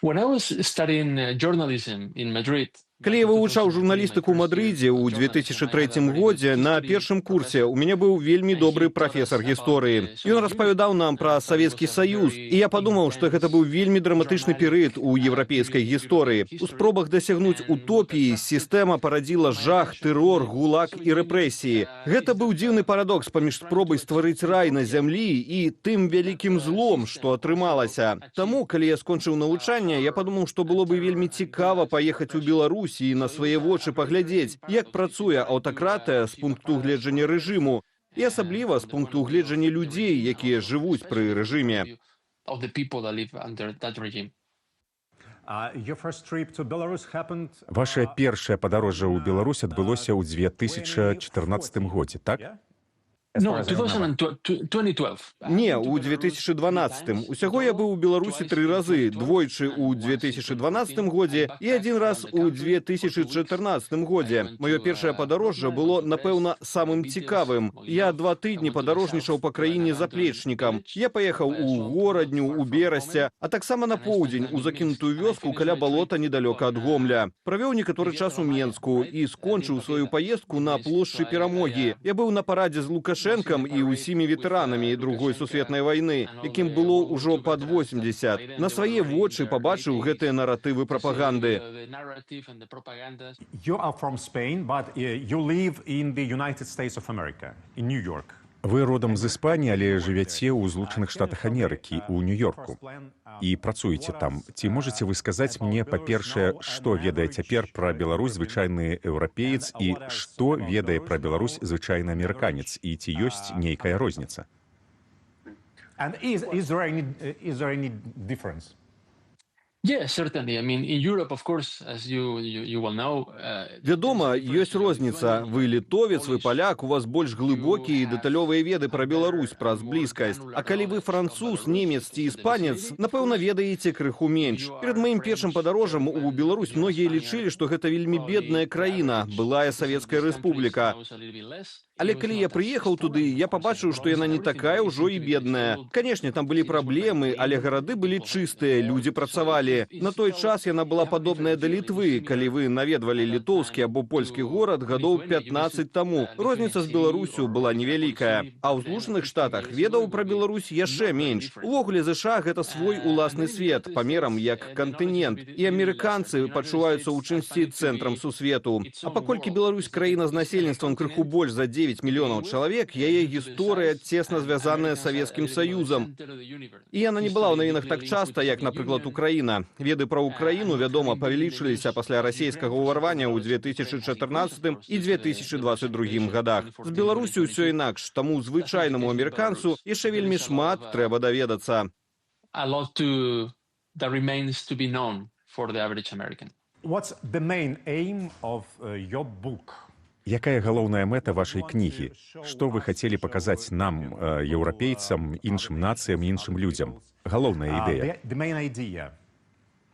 When I was studying journalism in Madrid, Калі я вывучаў журналістыку ў Мадрыдзе ў 2003 годзе, на першым курсе у мяне быў вельмі добры прафесар гісторыі. Ён распавядаў нам пра Савецкі Саюз, і я падумаў, што гэта быў вельмі драматычны перыяд у еўрапейскай гісторыі. У спробах дасягнуць утопіі сістэма парадзіла жах, тэрор, гулаг і рэпрэсіі. Гэта быў дзіўны парадокс паміж спробай стварыць рай на зямлі і тым вялікім злом, што атрымалася. Таму, калі я скончыў навучанне, я падумаў, што было бы вельмі цікава паехаць у Беларусь і на свае вочы паглядзець, як працуе аўтакратыя з пункту гледжання рэжыму і асабліва з пункту гледжання людзей, якія жывуць пры рэжыме. Of the people that live under that regime. Your first trip to Belarus happened Ваша першае падарожжа ў Беларусь адбылося ў 2014 годзе, так? No, 2012. Не, у 2012. Усяго я быў у Беларусі тры разы: двойчы ў 2012 годзе і адзін раз у 2014 годзе. Маё першае падарожжа было, напэўна, самым цікавым. Я 2 тыдні падарожнічаў па краіне заплечнікам. Я паехаў у Горадню, у Берасця, а таксама на поўдзень, у закінутую вёску каля балота недалёка ад Гомля. Правёў некаторы час у Менску і скончыў сваю паездку на плошчы Перамогі. Я быў на парадзе з Лукашэнкам і ўсімі ветэранамі Другой сусветнай вайны, якім было ўжо пад 80. На свае вочы пабачыў гэтыя наратывы прапаганды. You are from Spain, but you live in the United States of America, in New York. Вы родам з Іспаніі, але жывяце ў Злучаных Штатах Амерыкі, у Нью-Йорку, і працуеце там. Ці можаце вы сказаць мне, па-першае, што ведае цяпер пра Беларусь звычайны еўрапеец і што ведае пра Беларусь звычайны амерыканец, і ці ёсць нейкая розніца? And is there any difference? Yeah, certainly. I mean, in Europe, of course, as you well know, Вядома, ёсць розніца. Вы літовец, вы паляк, у вас больш глыбокія і дэталёвыя веды пра Беларусь праз блізкасць. А калі вы француз, немец ці іспанец, напэўна, ведаеце крыху менш. Перад маім першым падарожжам у Беларусь многія лічылі, што гэта вельмі бедная краіна, былая савецкая рэспубліка. Але калі я прыехаў туды, я пабачыў, што яна не такая ўжо і бедная. Канешне, там былі праблемы, але гарады былі чыстыя, людзі працавалі. На той час яна была падобная да Літвы, калі вы наведвалі літоўскі або польскі горад гадоў 15 таму. Розніца з Беларуссю была невялікая. А ў Злучаных Штатах ведаў пра Беларусь яшчэ менш. Увогуле ЗША гэта свой уласны свет, памерам як кантынент. І амерыканцы пачуваюцца ў чымсьці цэнтрам сусвету. А паколькі Беларусь краіна з насельніцтвам крыху больш за 9 мільёнаў чалавек, яе гісторыя цесна звязаная з Савецкім Саюзам. І яна не была ў навінах так часта, як, напрыклад, Украіна. Веды пра Украіну, вядома, павялічыліся пасля расійскага ўварвання ў 2014 і 2022 годах. З Беларуссю ўсё інакш, таму звычайнаму амерыканцу яшчэ вельмі шмат трэба даведацца. A lot to that remains to be known for the average American. What's the main aim of your book? Якая галоўная мэта вашай кнігі? Што вы хацелі паказаць нам, еўрапейцам, іншым нацыям, іншым людзям? Галоўная ідэя. The main idea.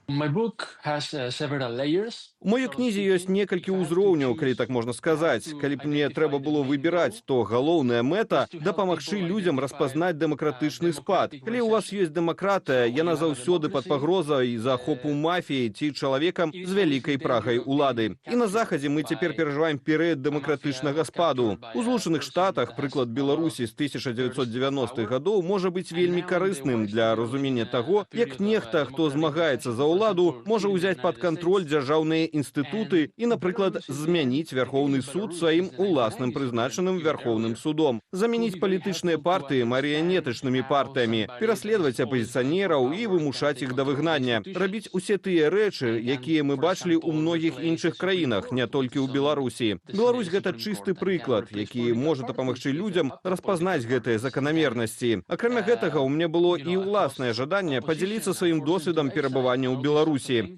My book has several layers. У маёй кнізе ёсць некалькі ўзроўняў, калі так можна сказаць. Калі б мне трэба было выбіраць, то галоўная мэта — дапамагчы людзям распазнаць дэмакратычны спад. Калі ў вас ёсць дэмакратыя, яна заўсёды пад пагрозай захопу мафіяй ці чалавекам з вялікай прагай улады. І на Захадзе мы цяпер перажываем перыяд дэмакратычнага спаду. У Злучаных Штатах прыклад Беларусі з 1990-х гадоў можа быць вельмі карысным для разумення таго, як нехта, хто змагаецца за ўладу, можа ўзяць пад кантроль дзяржаўныя інстытуты і, напрыклад, змяніць Вярхоўны суд сваім уласным прызначаным Вярхоўным судом, замяніць палітычныя партыі марыянетачнымі партыямі, пераследаваць апазіцыянераў і вымушаць іх да выгнання, рабіць усе тыя рэчы, якія мы бачылі ў многіх іншых краінах, не толькі ў Беларусі. Беларусь — гэта чысты прыклад, які можа дапамагчы людзям распазнаць гэтыя заканамернасці. Акрамя гэтага, у мне было і ўласнае жаданне падзяліцца сваім досведам перабывання ў Беларусі.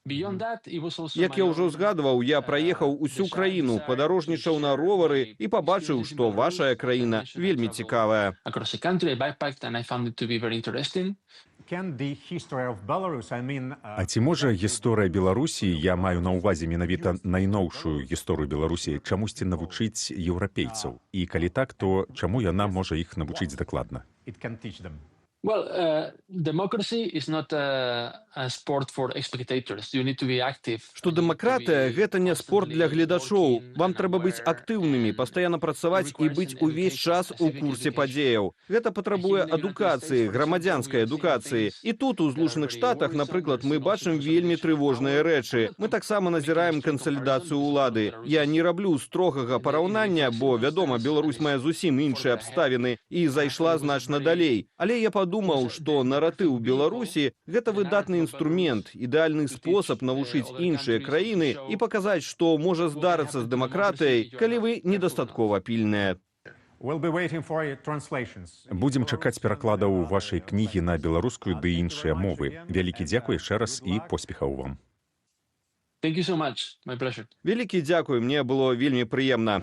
Як я ўжо згадваў, я праехаў усю краіну, падарожнічаў на ровары і пабачыў, што вашая краіна вельмі цікавая. Across the country, I bikepacked and I found it to be very interesting. Can the history of Belarus, I mean, А ці можа гісторыя Беларусі, я маю на ўвазе менавіта найноўшую гісторыю Беларусі, чамусьці навучыць еўрапейцаў? І калі так, то чаму яна можа іх навучыць дакладна? It can teach them? Well, democracy is not a sport for spectators. You need to be active. Што дэмакратыя — гэта не спорт для гледачоў. Вам трэба быць актыўнымі, пастаянна працаваць і быць увесь час у курсе падзеяў. Гэта патрабуе адукацыі, грамадзянскай адукацыі. І тут, у Злучаных Штатах, напрыклад, мы бачым вельмі трывожныя рэчы. Мы таксама назіраем кансалідацыю ўлады. Я не раблю строгага параўнання, бо, вядома, Беларусь мае зусім іншыя абставіны і зайшла значна далей. Але я падумаў, што наратыў Беларусі — гэта выдатны інструмент, ідэальны спосаб навучыць іншыя краіны і паказаць, што можа здарыцца з дэмакратыяй, калі вы недастаткова пільныя. We'll be waiting for your translations. Будзем чакаць перакладаў вашай кнігі на беларускую ды іншыя мовы. Вялікі дзякуй яшчэ раз і поспехаў вам. Thank you so much. My pleasure. Вялікі дзякуй, мне было вельмі прыемна.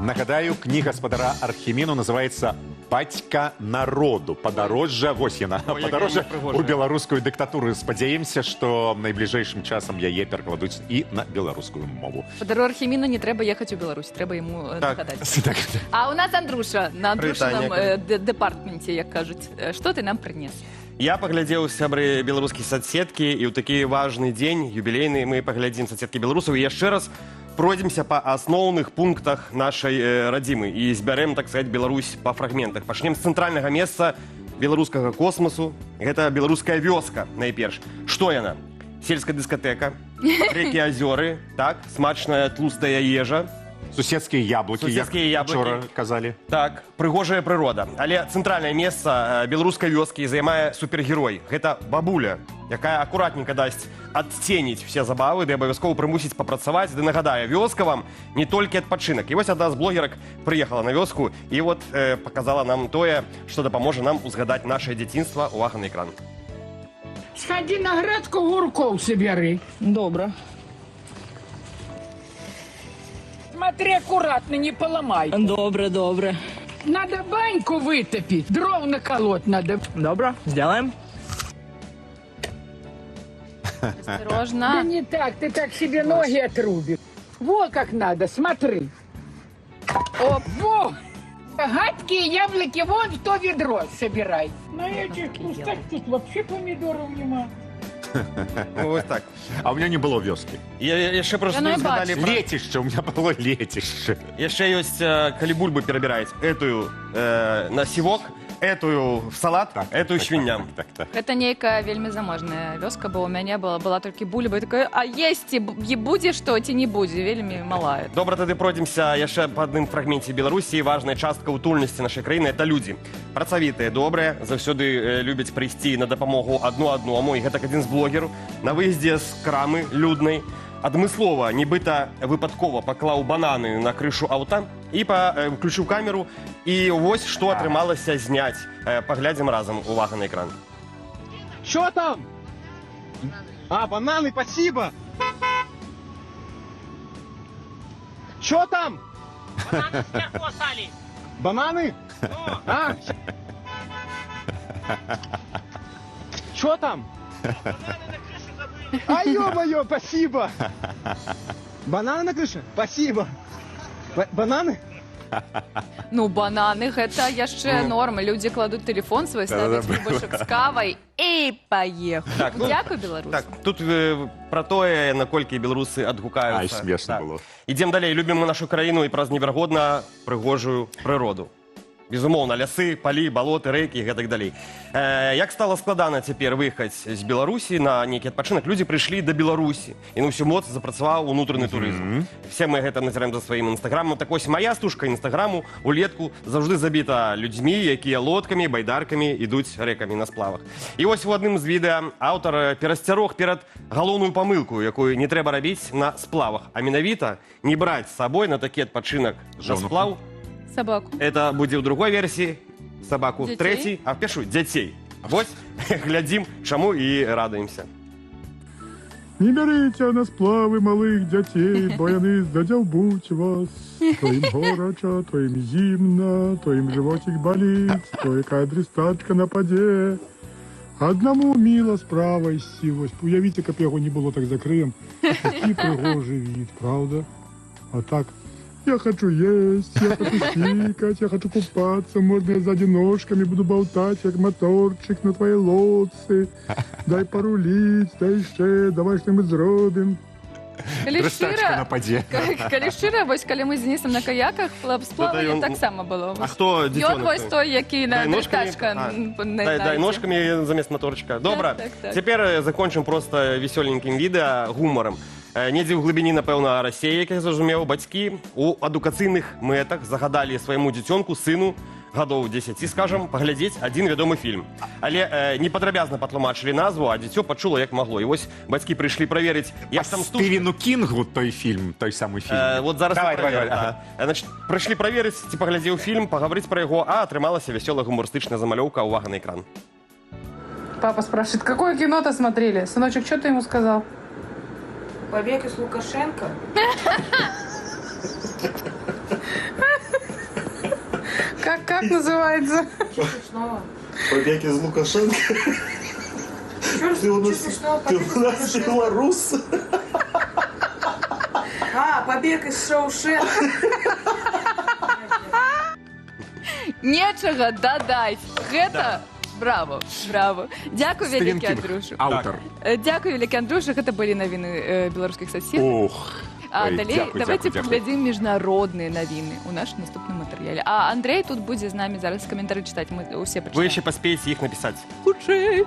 Нагадаю, кніга спадара Архіміну называется «Бацька народу». Падарожжа, вось яна, Ой, якая падарожжа непрыгожая. у беларускую дыктатуру. Спадзяемся, што найбліжэйшым часам яе перакладуць і на беларускую мову. Спадару Архіміну не трэба ехаць у Беларусь, трэба яму нагадаць. Так. А у нас Андруша на Андрушыным Прывітанне. дэпартменце, як кажуць. Што ты нам прынес? Я паглядзеў, сябры, беларускі сацсеткі, і ў такі важны дзень, юбілейны, мы паглядзім сацсеткі беларусаў і яшчэ раз пройдземся па асноўных пунктах нашай радзімы і збярэм, так сказать, Беларусь па фрагментах. Пачнем з цэнтральнага месца беларускага космасу. Гэта беларуская вёска найперш. Што яна? Сельская дыскатэка, рэкі, азёры, так, смачная тлустая ежа. Суседскія яблыкі, як Суседскія яблыкі. учора казалі. Так, прыгожая прырода. Але цэнтральнае месца беларускай вёскі займае супергерой. Гэта бабуля, якая акуратненька дасць адценіць все забавы ды абавязкова прымусіць папрацаваць, ды нагадае: вёска вам не толькі адпачынак. І вось адна з блогерак прыехала на вёску і вот показала нам тое, што дапаможа нам узгадаць наше дзяцінства. Увага на экран. Сходи на грядку, гурков собери. Добра. Смотри аккуратно, не поломай. Добра, добра. Надо баньку вытопить, дров наколоть надо. Добра, сделаем. Осторожно. Да не так, ты так себе ноги отрубишь. Во как надо, смотри. Оп, во! Гадкие яблоки вон в то ведро собирай. На этих кустах тут вообще помидоров нема. Ну, вось так. А у меня не было вёскі. Я яшчэ просто Яно не і згадалі бачна. пра Лецішча, у меня было лецішча. Яшчэ ёсць, калі бульбы перабіраюць, этую на сівок, этую в салат, Так, этую так, свінням. Так. Гэта нейкая вельмі заможная вёска, бо у мяне была толькі бульба, і такая, а есці будзе што ці не будзе, вельмі малая. Добра, тады пройдземся яшчэ па адным фрагменце Беларусі. Важная частка утульнасці нашай краіны — это людзі. Працавітыя, добрыя, заўсёды любяць прыйсці на дапамогу адно адному. І гэтак адзін з блогераў на выездзе з крамы люднай адмыслова, нібыта выпадкова паклаў бананы на крышу аўта і включыў камеру. І вось што атрымалася зняць. Паглядзім разам, увага на экран. Что там? А, бананы, спасибо. Что там? Бананы сверху остались. Бананы? А? Что там? А ё-моё, спасибо. Бананы на крыше? Спасибо. Бананы? Ну, бананы гэта яшчэ Ну. норма. Людзі кладуць телефон свой, Да-да-да, ставяць кубачак з кавай і паехалі. Так, ну, Дзякуй, Беларусь. Так, тут пра тое, наколькі беларусы адгукаюцца. Ай, смешна Так. было. Ідзем далей, любім мы нашу краіну і праз неверагодна прыгожую прыроду. Безумоўна, лясы, палі, балоты, рэкі і гэтак далей. Як стала складана цяпер выехаць з Беларусі на нейкі адпачынак, людзі прыйшлі да Беларусі, і на ўсю моц запрацаваў унутраны турызм. Все мы гэта назіраем за сваім інстаграмам. Так вось, моя стужка інстаграму улетку заўжды забіта людзьмі, якія лодкамі, байдаркамі ідуць рэкамі на сплавах. І вось у адным з відэа аўтар перасцярог перад галоўную памылку, якую не трэба рабіць на сплавах, а менавіта не браць з сабой на такі адпачынак на Жонку. сплаў. Сабаку. Это будзе ў другой версіі сабаку, Дзяцей? трэцяй, а в першую дзяцей. Вось глядзім, чаму, і радуемся. Не бярыце на сплавы малых дзяцей, бо яны задзяўбуць вас. То ім горача, то ім зімна, то ім жывоцік баліць, то якая дрыстачка нападзе. Аднаму міла справа ісці, вось уявіце, каб яго не было, так закрыем. Такі прыгожы від, праўда? А так Я хочу есть, я хочу сикать, я хочу купаться. Можно я сзади ножками буду болтать, как моторчик на твоей лодцы. Дай порулить, дай еще, давай что-нибудь зробим. Калі Дрыстачка шчыра, нападзе. Калі шчыра, вось калі мы з Денісам на каяках, з плаваннем ён- таксама было. А хто Ён дзіцёнак вось той? той, які на Дай ножкамі, дрыстачка дай ножкамі замест моторчика. Добра. Так. Цяпер закончым проста весёленькім відэа, гумарам. Недзе ў глыбіні, напэўна, Расеі, як я зразумеў, бацькі у адукацыйных мэтах загадалі свайму дзіцёнку, сыну, гадоў 10, скажам, паглядзець адзін вядомы фільм. Але не падрабязна патлумачылі назву, а дзіцё пачула як магло. І вось бацькі прыйшлі праверыць, як там стужка. Стывену Кінгу той фільм, той самы фільм. Вот зараз Давай, і давай, праверым, давай. так. Значит, прыйшлі праверыць, ці паглядзеў фільм, пагаварыць пра яго, а атрымалася вясёлая гумарыстычная замалёўка. Увага на экран. Папа спрашивает, какое кино-то смотрели? Сыночек, что ты ему сказал? Побег из Лукашенко. Как называется? Что смешного? Побег из Лукашенко. Чё, Ты у чё нас, смешного? ты Побег у из нас Лукашенко. белорус. А, побег из Шоушенка. Нечага дадаць. Гэта браво, браво. Дзякуй Стывен вялікі, Кінг, Андрюшу. аўтар. Дзякуй вялікі, Андрюша. Гэта былі навіны беларускіх соцсетак. Ох. А Ой, далей дзякуй, давайте дзякуй, дзякуй. паглядзім міжнародныя навіны ў нашым наступным матэрыяле. А Андрей тут будзе з намі зараз каментары чытаць. Мы ўсе Вы прачытаем. яшчэ паспееце іх напісаць. Хутчэй.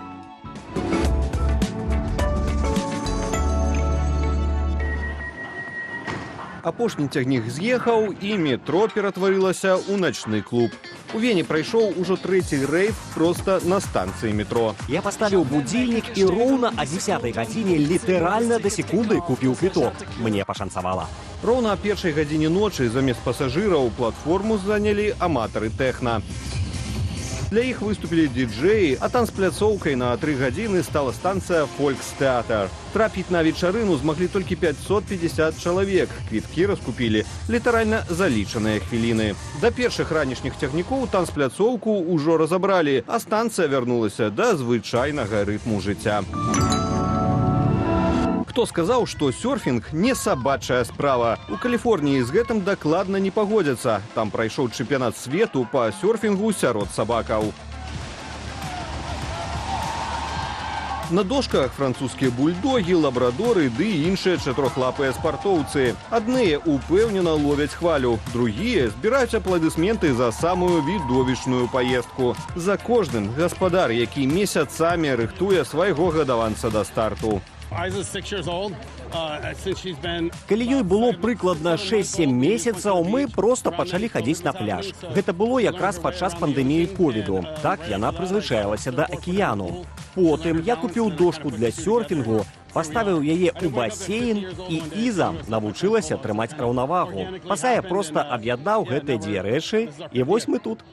Апошні цягнік з'ехаў, і метро ператварылася ў начны клуб. У Вене прайшоў ужо трэці рэйв проста на станцыі метро. Я паставіў будзільнік і роўна а 10 гадзіне літаральна да секунды купіў квіток. Мне пашанцавала. Роўна а першай гадзіне ночы замест пасажыраў платформу занялі аматары тэхна. Для іх выступілі дыджэі, а танцпляцоўкай на 3 гадзіны стала станцыя Фолькстэатр. Трапіць на вечарыну змаглі толькі 550 чалавек. Квіткі раскупілі літаральна за лічаныя хвіліны. Да першых ранішніх цягнікоў танцпляцоўку ўжо разабралі, а станцыя вярнулася да звычайнага рытму жыцця. Хто сказаў, што сёрфінг не сабачая справа? У Каліфорніі з гэтым дакладна не пагодзяцца. Там прайшоў чэмпіянат свету па сёрфінгу сярод сабакаў. На дошках французскія бульдогі, лабрадоры ды іншыя чатырохлапыя спартоўцы. Адныя упэўнена ловяць хвалю, другія збіраюць апладысменты за самую відовішчную паездку. За кожным гаспадар, які месяцамі рыхтуе свайго гадаванца да старту. Isa's 6 years old. Since she's been Калі ёй было прыкладна 6-7 месяцаў, мы проста пачалі хадзіць на пляж. Гэта было якраз падчас пандэміі ковіду. Так яна прызвычаілася да акіяну. Потым я купіў дошку для сёрфінгу, паставіў яе ў басейн, і Іза навучылася трымаць раўнавагу. Пасля я проста аб'яднаў гэтыя дзве рэчы, і вось мы тут.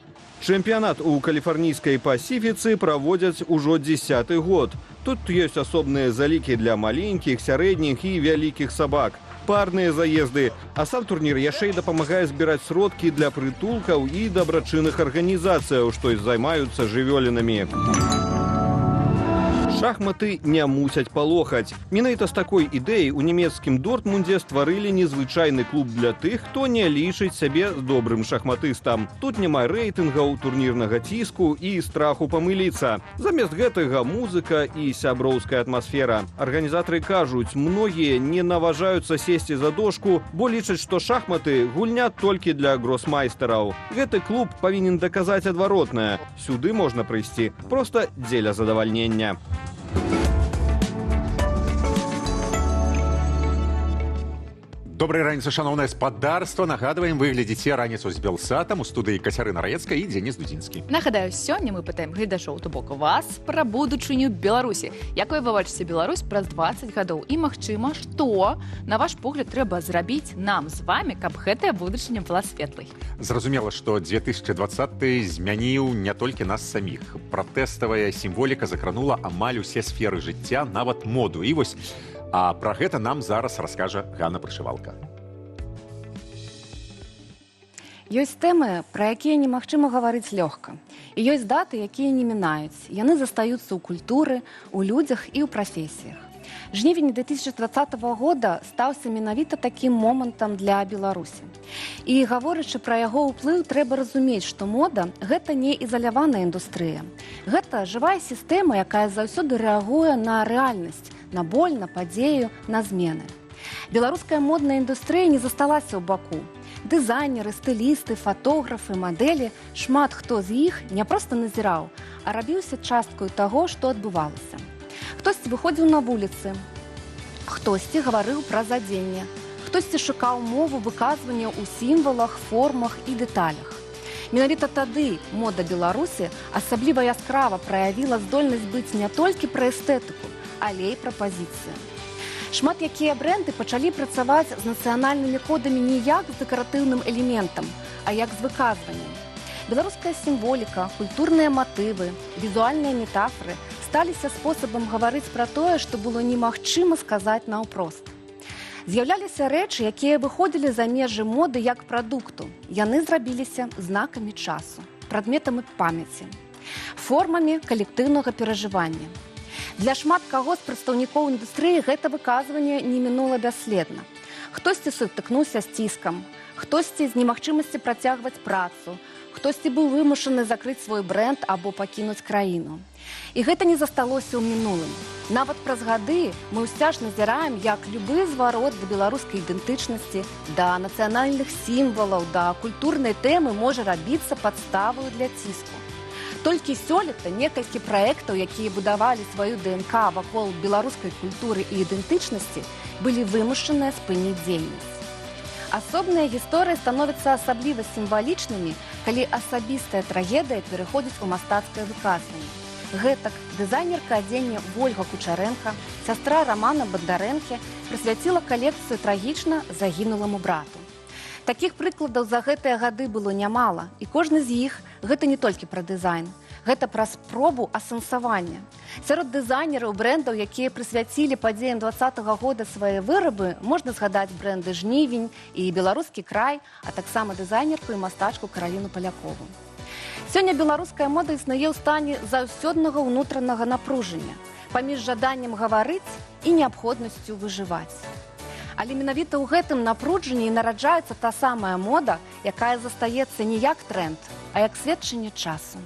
Чэмпіянат у каліфарнійскай Пасіфіцы праводзяць ужо дзясяты год. Тут ёсць асобныя залікі для маленькіх, сярэдніх і вялікіх сабак, парныя заезды, а сам турнір яшчэ і дапамагае збіраць сродкі для прытулкаў і дабрачынных арганізацыяў, што займаюцца жывёлінамі. Шахматы не мусяць палохаць. Менавіта з такой ідэяй у нямецкім Дортмундзе стварылі незвычайны клуб для тых, хто не лічыць сябе добрым шахматыстам. Тут няма рэйтынгаў, турнірнага ціску і страху памыліцца. Замест гэтага музыка і сяброўская атмасфера. Арганізатары кажуць, многія не наважаюцца сесці за дошку, бо лічаць, што шахматы гульня толькі для гросмайстараў. Гэты клуб павінен даказаць адваротнае. Сюды можна прыйсці проста дзеля задавальнення. Добрай раніцы, шаноўнае спадарства. Нагадваем, вы глядзіце «Раніцу з Белсатам», у студыі Кацярына Раецкая і Дзеніс Дудзінскі. Нагадаю, сёння мы пытаем гледачоў, то бок вас, пра будучыню Беларусі. Якой вы бачыце Беларусь праз 20 гадоў і, магчыма, што, на ваш погляд, трэба зрабіць нам з вами, каб гэтая будучыня была светлай. Зразумела, што 2020 змяніў не толькі нас саміх. Пратэставая сімволіка закранула амаль усе сферы жыцця, нават моду. І вось пра гэта нам зараз раскажа Ганна Прышывалка. Ёсць тэмы, пра якія немагчыма гаварыць лёгка. І ёсць даты, якія не мінаюць. Яны застаюцца ў культуры, у людзях і ў прафесіях. Жнівень 2020 года стаўся менавіта такім момантам для Беларусі. І гаворачы пра яго ўплыў, трэба разумець, што мода гэта не ізаляваная індустрыя. Гэта жывая сістэма, якая заўсёды рэагуе на рэальнасць, на боль, на падзею, на змены. Беларуская модная індустрыя не засталася ў баку. Дызайнеры, стылісты, фатографы, мадэлі, шмат хто з іх не проста назіраў, а рабіўся часткаю таго, што адбывалася. Хтосьці выходзіў на вуліцы, хтосьці гаварыў пра задзенне, хтосьці шукаў мову выказвання ў сімвалах, формах і дэталях. Менавіта тады мода Беларусі асабліва яскрава праявіла здольнасць быць не толькі пра эстэтыку, але і пра пазіцыю. Шмат якія бренды пачалі працаваць з нацыянальнымі кодамі не як з дэкаратыўным элементам, а як з выказваннем. Беларуская сімволіка, культурныя матывы, візуальныя метафоры сталіся спосабам гаварыць пра тое, што было немагчыма сказаць наўпрост. З'яўляліся рэчы, якія выходзілі за межы моды як прадукту. Яны зрабіліся знакамі часу, прадметамі памяці, формамі калектыўнага перажывання. Для шмат каго з прадстаўнікоў індустрыі гэта выказванне не мінула бясследна. Хтосьці сутыкнуўся з ціскам, хтосьці з немагчымасці працягваць працу, хтосьці быў вымушаны закрыць свой бренд або пакінуць краіну. І гэта не засталося ў мінулым. Нават праз гады мы ўсцяж назіраем, як любы зварот да беларускай ідэнтычнасці, да нацыянальных сімвалаў, да культурнай тэмы можа рабіцца падставаю для ціску. Толькі сёлета некалькі праектаў, якія будавалі сваю ДНК вакол беларускай культуры і ідэнтычнасці, былі вымушаныя спыніць дзейнасць. Асобныя гісторыі становяцца асабліва сімвалічнымі, калі асабістая трагедыя пераходзіць у мастацкае выказванне. Гэтак дызайнерка адзення Вольга Кучарэнка, сястра Рамана Бандарэнкі, прысвяціла калекцыю трагічна загінуламу брату. Такіх прыкладаў за гэтыя гады было нямала, і кожны з іх гэта не толькі пра дызайн, гэта пра спробу асэнсавання. Сярод дызайнераў брэндаў, якія прысвяцілі падзеям 20-го года свае вырабы, можна згадаць брэнды «Жнівень» і «Беларускі край», а таксама дызайнерку і мастачку Караліну Палякову. Сёння беларуская мода існуе ў стане заўсёднага ўнутранага напружання, паміж жаданнем гаварыць і неабходнасцю выжываць. Але менавіта ў гэтым напружанні і нараджаецца та самая мода, якая застаецца не як тренд, а як сведчанне часу.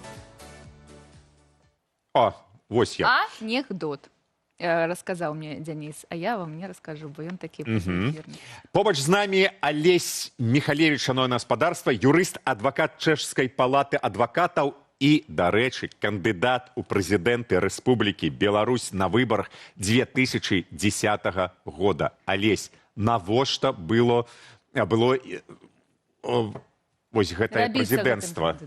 О, вось я. Анекдот. Расказаў мне Дзяніс, а я вам не раскажу, бо ён такі пазаэфірны. Побач з намі Алесь Міхалевіч, шаноўнае гаспадарства, юрыст, адвакат Чэшскай палаты адвакатаў і, дарэчы, кандыдат у прэзідэнты Рэспублікі Беларусь на выбарах 2010 года. Алесь, навошта было вось гэтае прэзідэнцтва?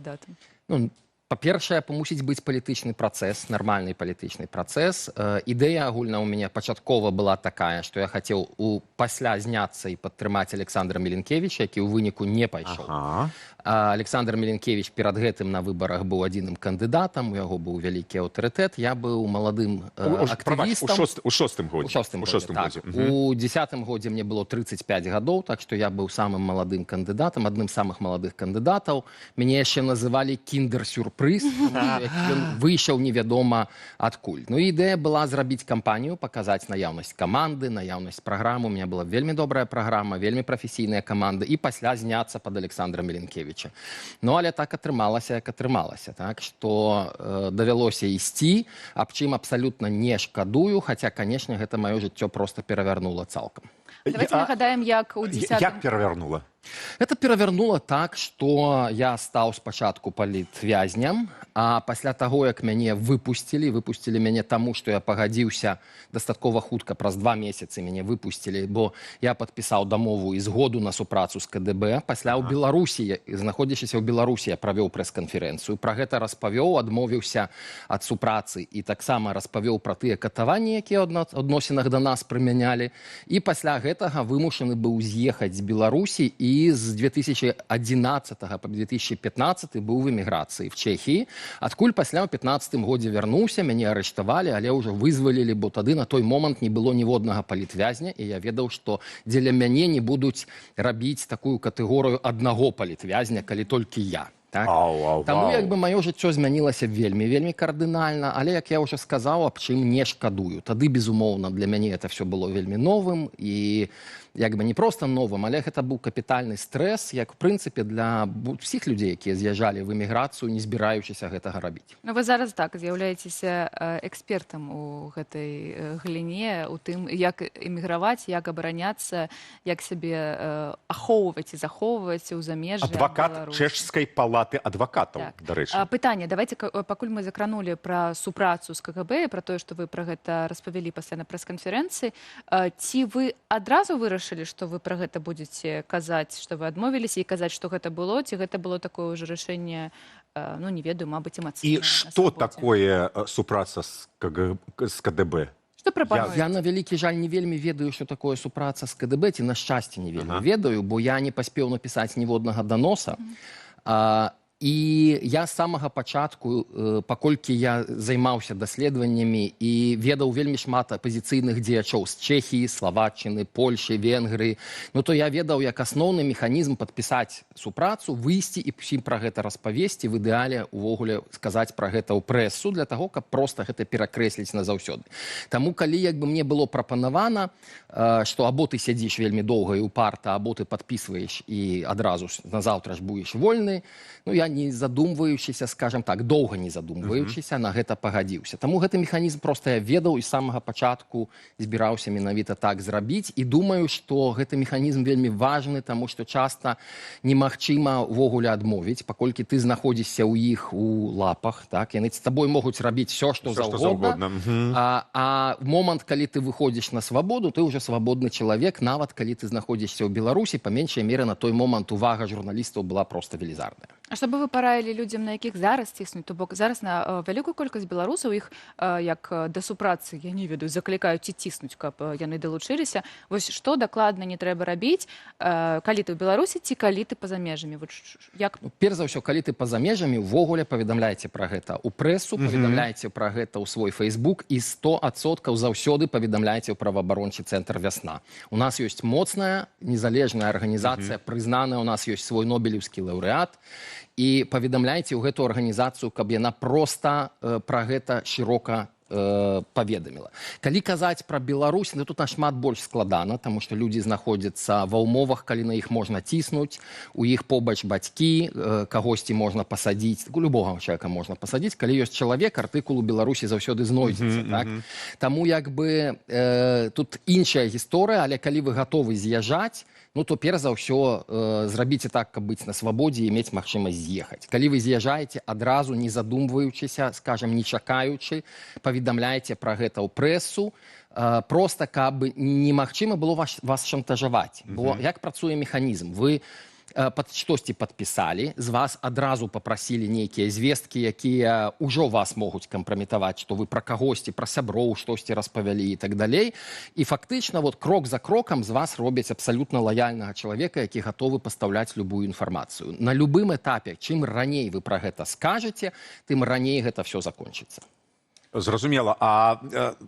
Ну, па-першае, мусіць быць палітычны працэс, нармальны палітычны працэс. Ідэя агульна ў мяне пачаткова была такая, што я хацеў пасля зняцца і падтрымаць Александра Мілінкевіча, які ў выніку не пайшоў. Ага. Александр Мілінкевіч перад гэтым на выбарах быў адзіным кандыдатам, у яго быў вялікі аўтарытэт. Я быў маладым актывістам. У шостым годзе. У шостым годзе, так. У 10-м годзе мне было 35 гадоў, так што я быў самым маладым кандыдатам, адным з самых маладых кандыдатаў. Мяне яшчэ называлі кіндер-сюрпрыз, ён выйшаў невядома адкуль. Ну, ідэя была зрабіць кампанію, паказаць наяўнасць каманды, наяўнасць праграмы. У меня была вельмі добрая праграма, вельмі прафесійная каманда, і пасля зняцца пад Александра Мілінкевіча. Ну, але так атрымалася, як атрымалася, так, што давялося ісці, аб чым абсалютна не шкадую, хаця, канешне, гэта маё жыццё проста перавярнула цалкам. Давайте нагадаем, як у 10-м... Як перавярнула? Это перавярнула так, што я стаў спачатку палітвязням, а пасля таго, як мяне выпусцілі, выпусцілі мяне таму, што я пагадзіўся дастаткова хутка, праз 2 месяцы мяне выпусцілі, бо я падпісаў дамову і згоду на супрацу з КДБ. Пасля ў Беларусі, знаходзячыся ў Беларусі, я правёў прэс-канферэнцыю, пра гэта распавёў, адмовіўся ад супрацы і таксама распавёў пра тыя катаванні, якія ў адносінах да нас прымянялі. І пасля гэтага вымушаны быў з'ехаць з Беларусі і з 2011 по 2015 быў в эміграцыі в Чэхіі, адкуль пасля ў 15 годзе вярнуўся, мяне арыштавалі, але ўжо вызвалілі, бо тады на той момант не было ніводнага палітвязня, і я ведаў, што дзеля мяне не будуць рабіць такую катэгорыю аднаго палітвязня, калі толькі я. Так? Ау, ау, Таму вау. як бы маё жыццё змянілася вельмі, вельмі кардынальна, але, як я ўжо сказаў, аб чым не шкадую. Тады, безумоўна, для мяне это все было вельмі новым і як бы не проста новым, але гэта быў капітальны стрэс, як в прынцыпе для ўсіх людзей, якія з'язджалі в эміграцыю, не збіраючыся гэтага рабіць. Ну, вы зараз так з'яўляецеся экспертам у гэтай галіне, у тым, як эміграваць, як абараняцца, як сябе ахоўваць і захоўваць у замежжы ад Адвакат Беларусі. Чэшскай палаты адвакатаў, Так. дарэчы. Пытанне, давайте, пакуль мы закранулі пра супрацу з КГБ, пра тое, што вы пра гэта распавялі пасля на прэс-канферэнцыі, ці вы адразу вырашылі, што вы пра гэта будзеце казаць, што вы адмовіліся і казаць, што гэта было, ці гэта было такое ўжо рашэнне, ну, не ведаю, мабыць, эмацыйнае І на што свабодзе? такое супраца з КГ, з КДБ? Што прапануеце? Я, на вялікі жаль, не вельмі ведаю, што такое супраца з КДБ, ці, на шчасце, не вельмі ведаю, бо я не паспеў напісаць ніводнага даноса. І я з самага пачатку, паколькі я займаўся даследаваннямі і ведаў вельмі шмат апазіцыйных дзеячоў з Чэхіі, Славаччыны, Польшы, Венгрыі, ну то я ведаў як асноўны механізм падпісаць супрацу, выйсці і ўсім пра гэта распавесці, в ідэале увогуле сказаць пра гэта ў прэсу для таго, каб проста гэта перакрэсліць назаўсёды. Таму калі як бы мне было прапанавана, што або ты сядзіш вельмі доўга і упарта, або ты падпісваеш і адразу ж назаўтра ж будзеш вольны, ну я, не задумваючыся, скажем так, доўга не задумваючыся, на гэта пагадзіўся. Таму гэты механізм проста я ведаў і з самага пачатку збіраўся менавіта так зрабіць, і думаю, што гэты механізм вельмі важны, таму што часта немагчыма увогуле адмовіць, паколькі ты знаходзішся ў іх у лапах, так, яны з табой могуць рабіць все, што Всё, што заўгодна. заўгодна. Мгм. А в момант, калі ты выходзіш на свабоду, ты ўжо свабодны чалавек, нават калі ты знаходзішся ў Беларусі, па меншай меры на той момант увага журналістаў была проста велізарная. А што бы вы параілі людзям, на якіх зараз ціснуць? То бок зараз на вялікую колькасць беларусаў іх як да супрацы, я не ведаю, заклікаюць ці ціснуць, каб яны далучыліся. Вось што дакладна не трэба рабіць, калі ты ў Беларусі ці калі ты па-за межамі? Вот як? Ну, перш за ўсё, калі ты па-за межамі, увогуле паведамляйце пра гэта ў прэсу, паведамляйце пра гэта ў свой Facebook і 100% заўсёды паведамляйце ў праваабарончы цэнтр «Вясна». У нас ёсць моцная незалежная арганізацыя, прызнаная, у нас ёсць свой нобелеўскі лаўрэат, і паведамляйце ў гэту арганізацыю, каб яна проста пра гэта шырока паведаміла. Калі казаць пра Беларусь, ну, тут нашмат больш складана, таму што людзі знаходзяцца ва ўмовах, калі на іх можна ціснуць, у іх побач бацькі, кагосьці можна пасадзіць, у любога чалавека можна пасадзіць, калі ёсць чалавек, артыкул у Беларусі заўсёды знойдзецца. Так? Таму як бы тут іншая гісторыя, але калі вы гатовы з'язджаць, ну то перш за ўсё зрабіце так, каб быць на свабодзе і мець магчымасць з'ехаць. Калі вы з'язджаеце, адразу, не задумваючыся, скажем, не чакаючы, паведамляйце пра гэта ў прэсу, проста каб немагчыма было вас шантажаваць. Бо як працуе механізм? Вы пад штосьці падпісалі, з вас адразу папрасілі нейкія звесткі, якія ўжо вас могуць кампраметаваць, што вы пра кагосьці, пра сяброў штосьці распавялі і так далей. І фактычна вот крок за крокам з вас робяць абсалютна лаяльнага чалавека, які гатовы пастаўляць любую інфармацыю. На любым этапе, чым раней вы пра гэта скажаце, тым раней гэта все закончыцца. Зразумела. А,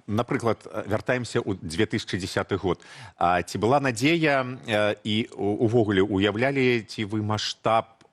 напрыклад, вяртаемся ў 2010 год. А ці была надзея і увогуле уяўлялі ці вы маштаб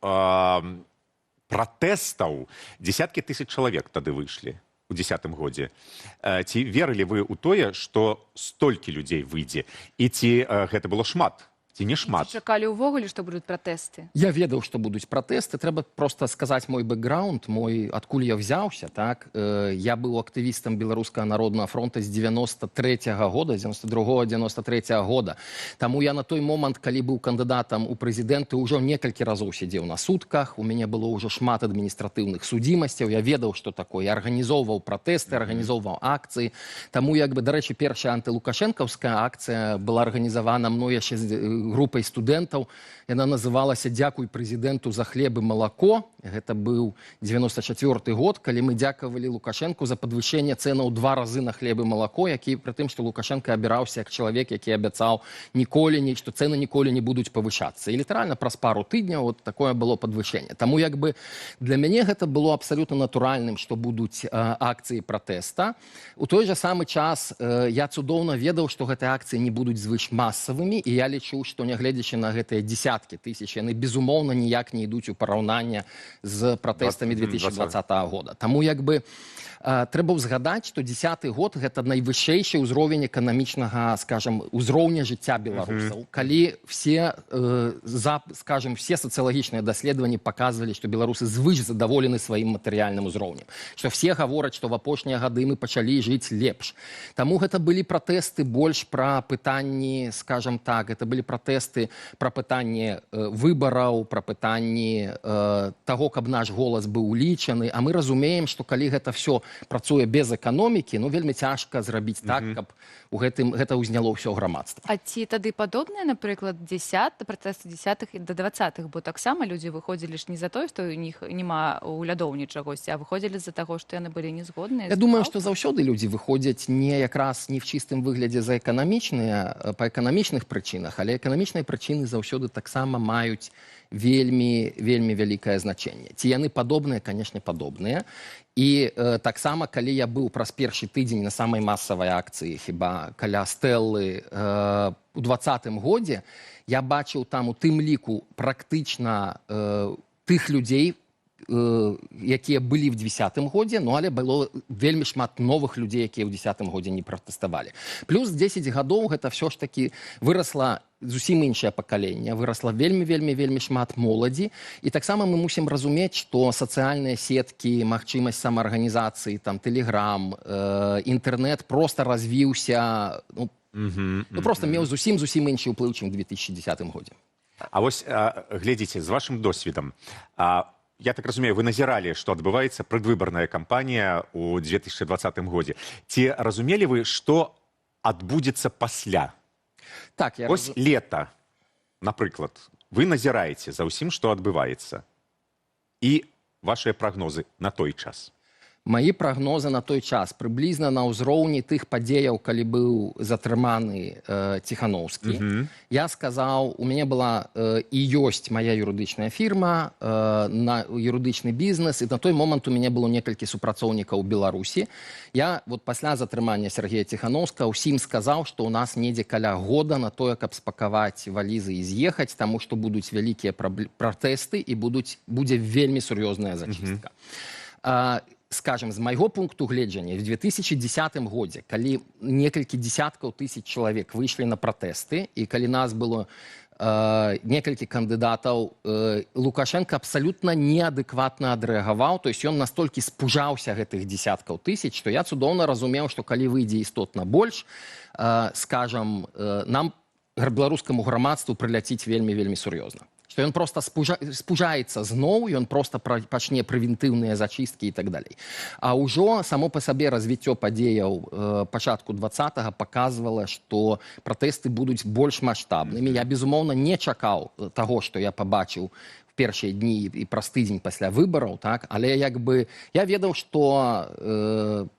пратэстаў? Десяткі тысяч чалавек тады выйшлі у десятым годзе. Ці верылі вы ў тое, што столькі людзей выйдзе? І ці гэта было шмат? Ці не шмат? Ці чакалі ўвогуле, што будуць пратэсты? Я ведаў, што будуць пратэсты. Трэба проста сказаць мой бэкграунд, мой, адкуль я взяўся. Так? Я быў актывістам Беларускага народнага фронта з 93-го года, з 92-го, 93-го года. Таму я на той момант, калі быў кандыдатам у прэзідэнты, ўжо некалькі разоў сядзеў на сутках, у мяне было ўжо шмат адміністратыўных судзімасцяў, я ведаў, што такое. Я арганізоўваў пратэсты, арганізоўваў акцыі. Таму, як бы, дарэчы, першая антылукашэнкаўская акцыя была арганізавана мной яшчэ з групай студэнтаў. Яна называлася «Дзякуй прэзідэнту за хлеб і малако». Гэта быў 94 год, калі мы дзякавалі Лукашэнку за падвышэнне цэнаў 2 разы на хлеб і малако, які пры тым, што Лукашэнка абіраўся як чалавек, які абяцаў ніколі не, што цэны ніколі не будуць павышацца. І літаральна праз пару тыдняў вот такое было падвышэнне. Таму як бы для мяне гэта было абсалютна натуральным, што будуць акцыі пратэста. У той жа самы час я цудоўна ведаў, што гэтыя акцыі не будуць звышмасавымі, і я лічу, што нягледзячы на гэтыя десяткі тысяч, яны безумоўна ніяк не ідуць у параўнанне з пратэстамі 2020 года. Таму як бы трэба ўзгадаць, што 10 год гэта найвышэйшы ўзровень эканамічнага, скажем, узроўня жыцця беларусаў. Калі все, скажем, все сацыялагічныя даследаванні паказвалі, што беларусы звыш задаволены сваім матэрыяльным узроўнем, што все гавораць, што в апошнія гады мы пачалі жыць лепш. Таму гэта былі пратэсты больш пра пытанні, скажем так, гэта былі пратэсты пра пытанні выбараў, пра пытанні таго, каб наш голас быў улічаны. А мы разумеем, што калі гэта все працуе без эканомікі, ну, вельмі цяжка зрабіць так, каб у гэтым гэта ўзняло ўсё грамадства. А ці тады падобныя, напрыклад, 10 пратэсты 10-х і да 20-х, бо таксама людзі выходзілі ж не за тое, што ў них няма улядоўні чагосьці, а выходзілі з-за таго, што яны былі не згодныя. Я думаю, што заўсёды людзі выходзяць не якраз не в чыстым выглядзе за эканамічныя, па эканамічных прычынах, але эканамічныя прычыны заўсёды таксама маюць вельмі, вельмі вялікае значэнне. Ці яны падобныя? Канешне, падобныя. І таксама, калі я быў праз першы тыдзень на самай масавай акцыі, хіба каля стэлы у 20-м годзе, я бачыў там у тым ліку практычна тых людзей, якія былі в 10-м годзе, ну, але было вельмі шмат новых людзей, якія ў 10-м годзе не пратэставалі. Плюс 10 гадоў гэта ўсё ж такі вырасла зусім іншае пакаленне, вырасла вельмі, вельмі, вельмі шмат моладзі. І таксама мы мусім разумець, што сацыяльныя сеткі, магчымасць самаарганізацыі, там, тэлеграм, інтэрнэт просто развіўся, ну, просто меў зусім, зусім іншы ўплыў, чым у 2010 годзе. А вось, глядзіце, з вашым досведам, я так разумею, вы назіралі, што адбываецца прадвыбарная кампанія ў 2020 годзе. Ці разумелі вы, што адбудзецца пасля? Так, я Вось лета, напрыклад, вы назіраеце за ўсім, што адбываецца. І вашыя прагнозы на той час. Мае прагнозы на той час прыблізна на ўзроўні тых падзеяў, калі быў затрыманы Ціханоўскі. Я сказаў, у мяне была і ёсць мая юрыдычная фірма, на юрыдычны бізнес, і на той момант у мяне было некалькі супрацоўнікаў у Беларусі. Я вот пасля затрымання Сергея Ціханоўскага ўсім сказаў, што ў нас недзе каля года на тое, каб спакаваць валізы і з'ехаць, таму што будуць вялікія пратэсты і будзе вельмі сур'ёзная зачыстка. Скажем, з майго пункту гледжання, в 2010 годзе, калі некалькі десяткаў тысяч чалавек выйшлі на пратэсты, і калі нас было некалькі кандыдатаў, Лукашенко абсалютна неадэкватна адрэагаваў, то есть ён настолькі спужаўся гэтых десяткаў тысяч, што я цудоўна разумеў, што калі выйдзе істотна больш, скажем, нам, беларускаму грамадству, прыляціць вельмі, вельмі сур'ёзна. Што ён просто спужаецца зноў, ён просто пачне прэвентыўныя зачысткі і так далей. А ўжо само па сабе развіццё падзеяў пачатку 20-го паказвала, што пратэсты будуць больш маштабнымі. Я, безумоўна, не чакаў таго, што я пабачыў в першыя дні і праз тыдзень пасля выбараў, так? Але як бы, я ведаў, што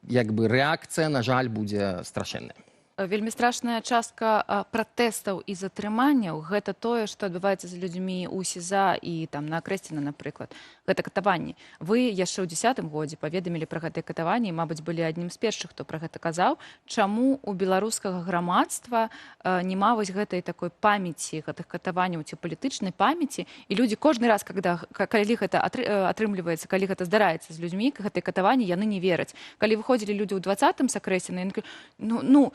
як бы, рэакцыя, на жаль, будзе страшэнная. Вельмі страшная частка пратэстаў і затрыманняў гэта тое, што адбываецца з людзьмі ў СІЗА і там на Акрэсціна, напрыклад. Гэта катаванні. Вы яшчэ ў 10-м годзе паведамілі пра гэтыя катаванні і, мабыць, былі аднім з першых, хто пра гэта казаў. Чаму у беларускага грамадства няма вось гэтай такой памяці гэтых катаванняў ці палітычнай памяці, і людзі кожны раз, калі гэта атрымліваецца, калі гэта здараецца з людзьмі, гэтыя катаванні, яны не вераць. Калі выходзілі людзі ў 20-м з Акрэсціна, яны кажуць, ну,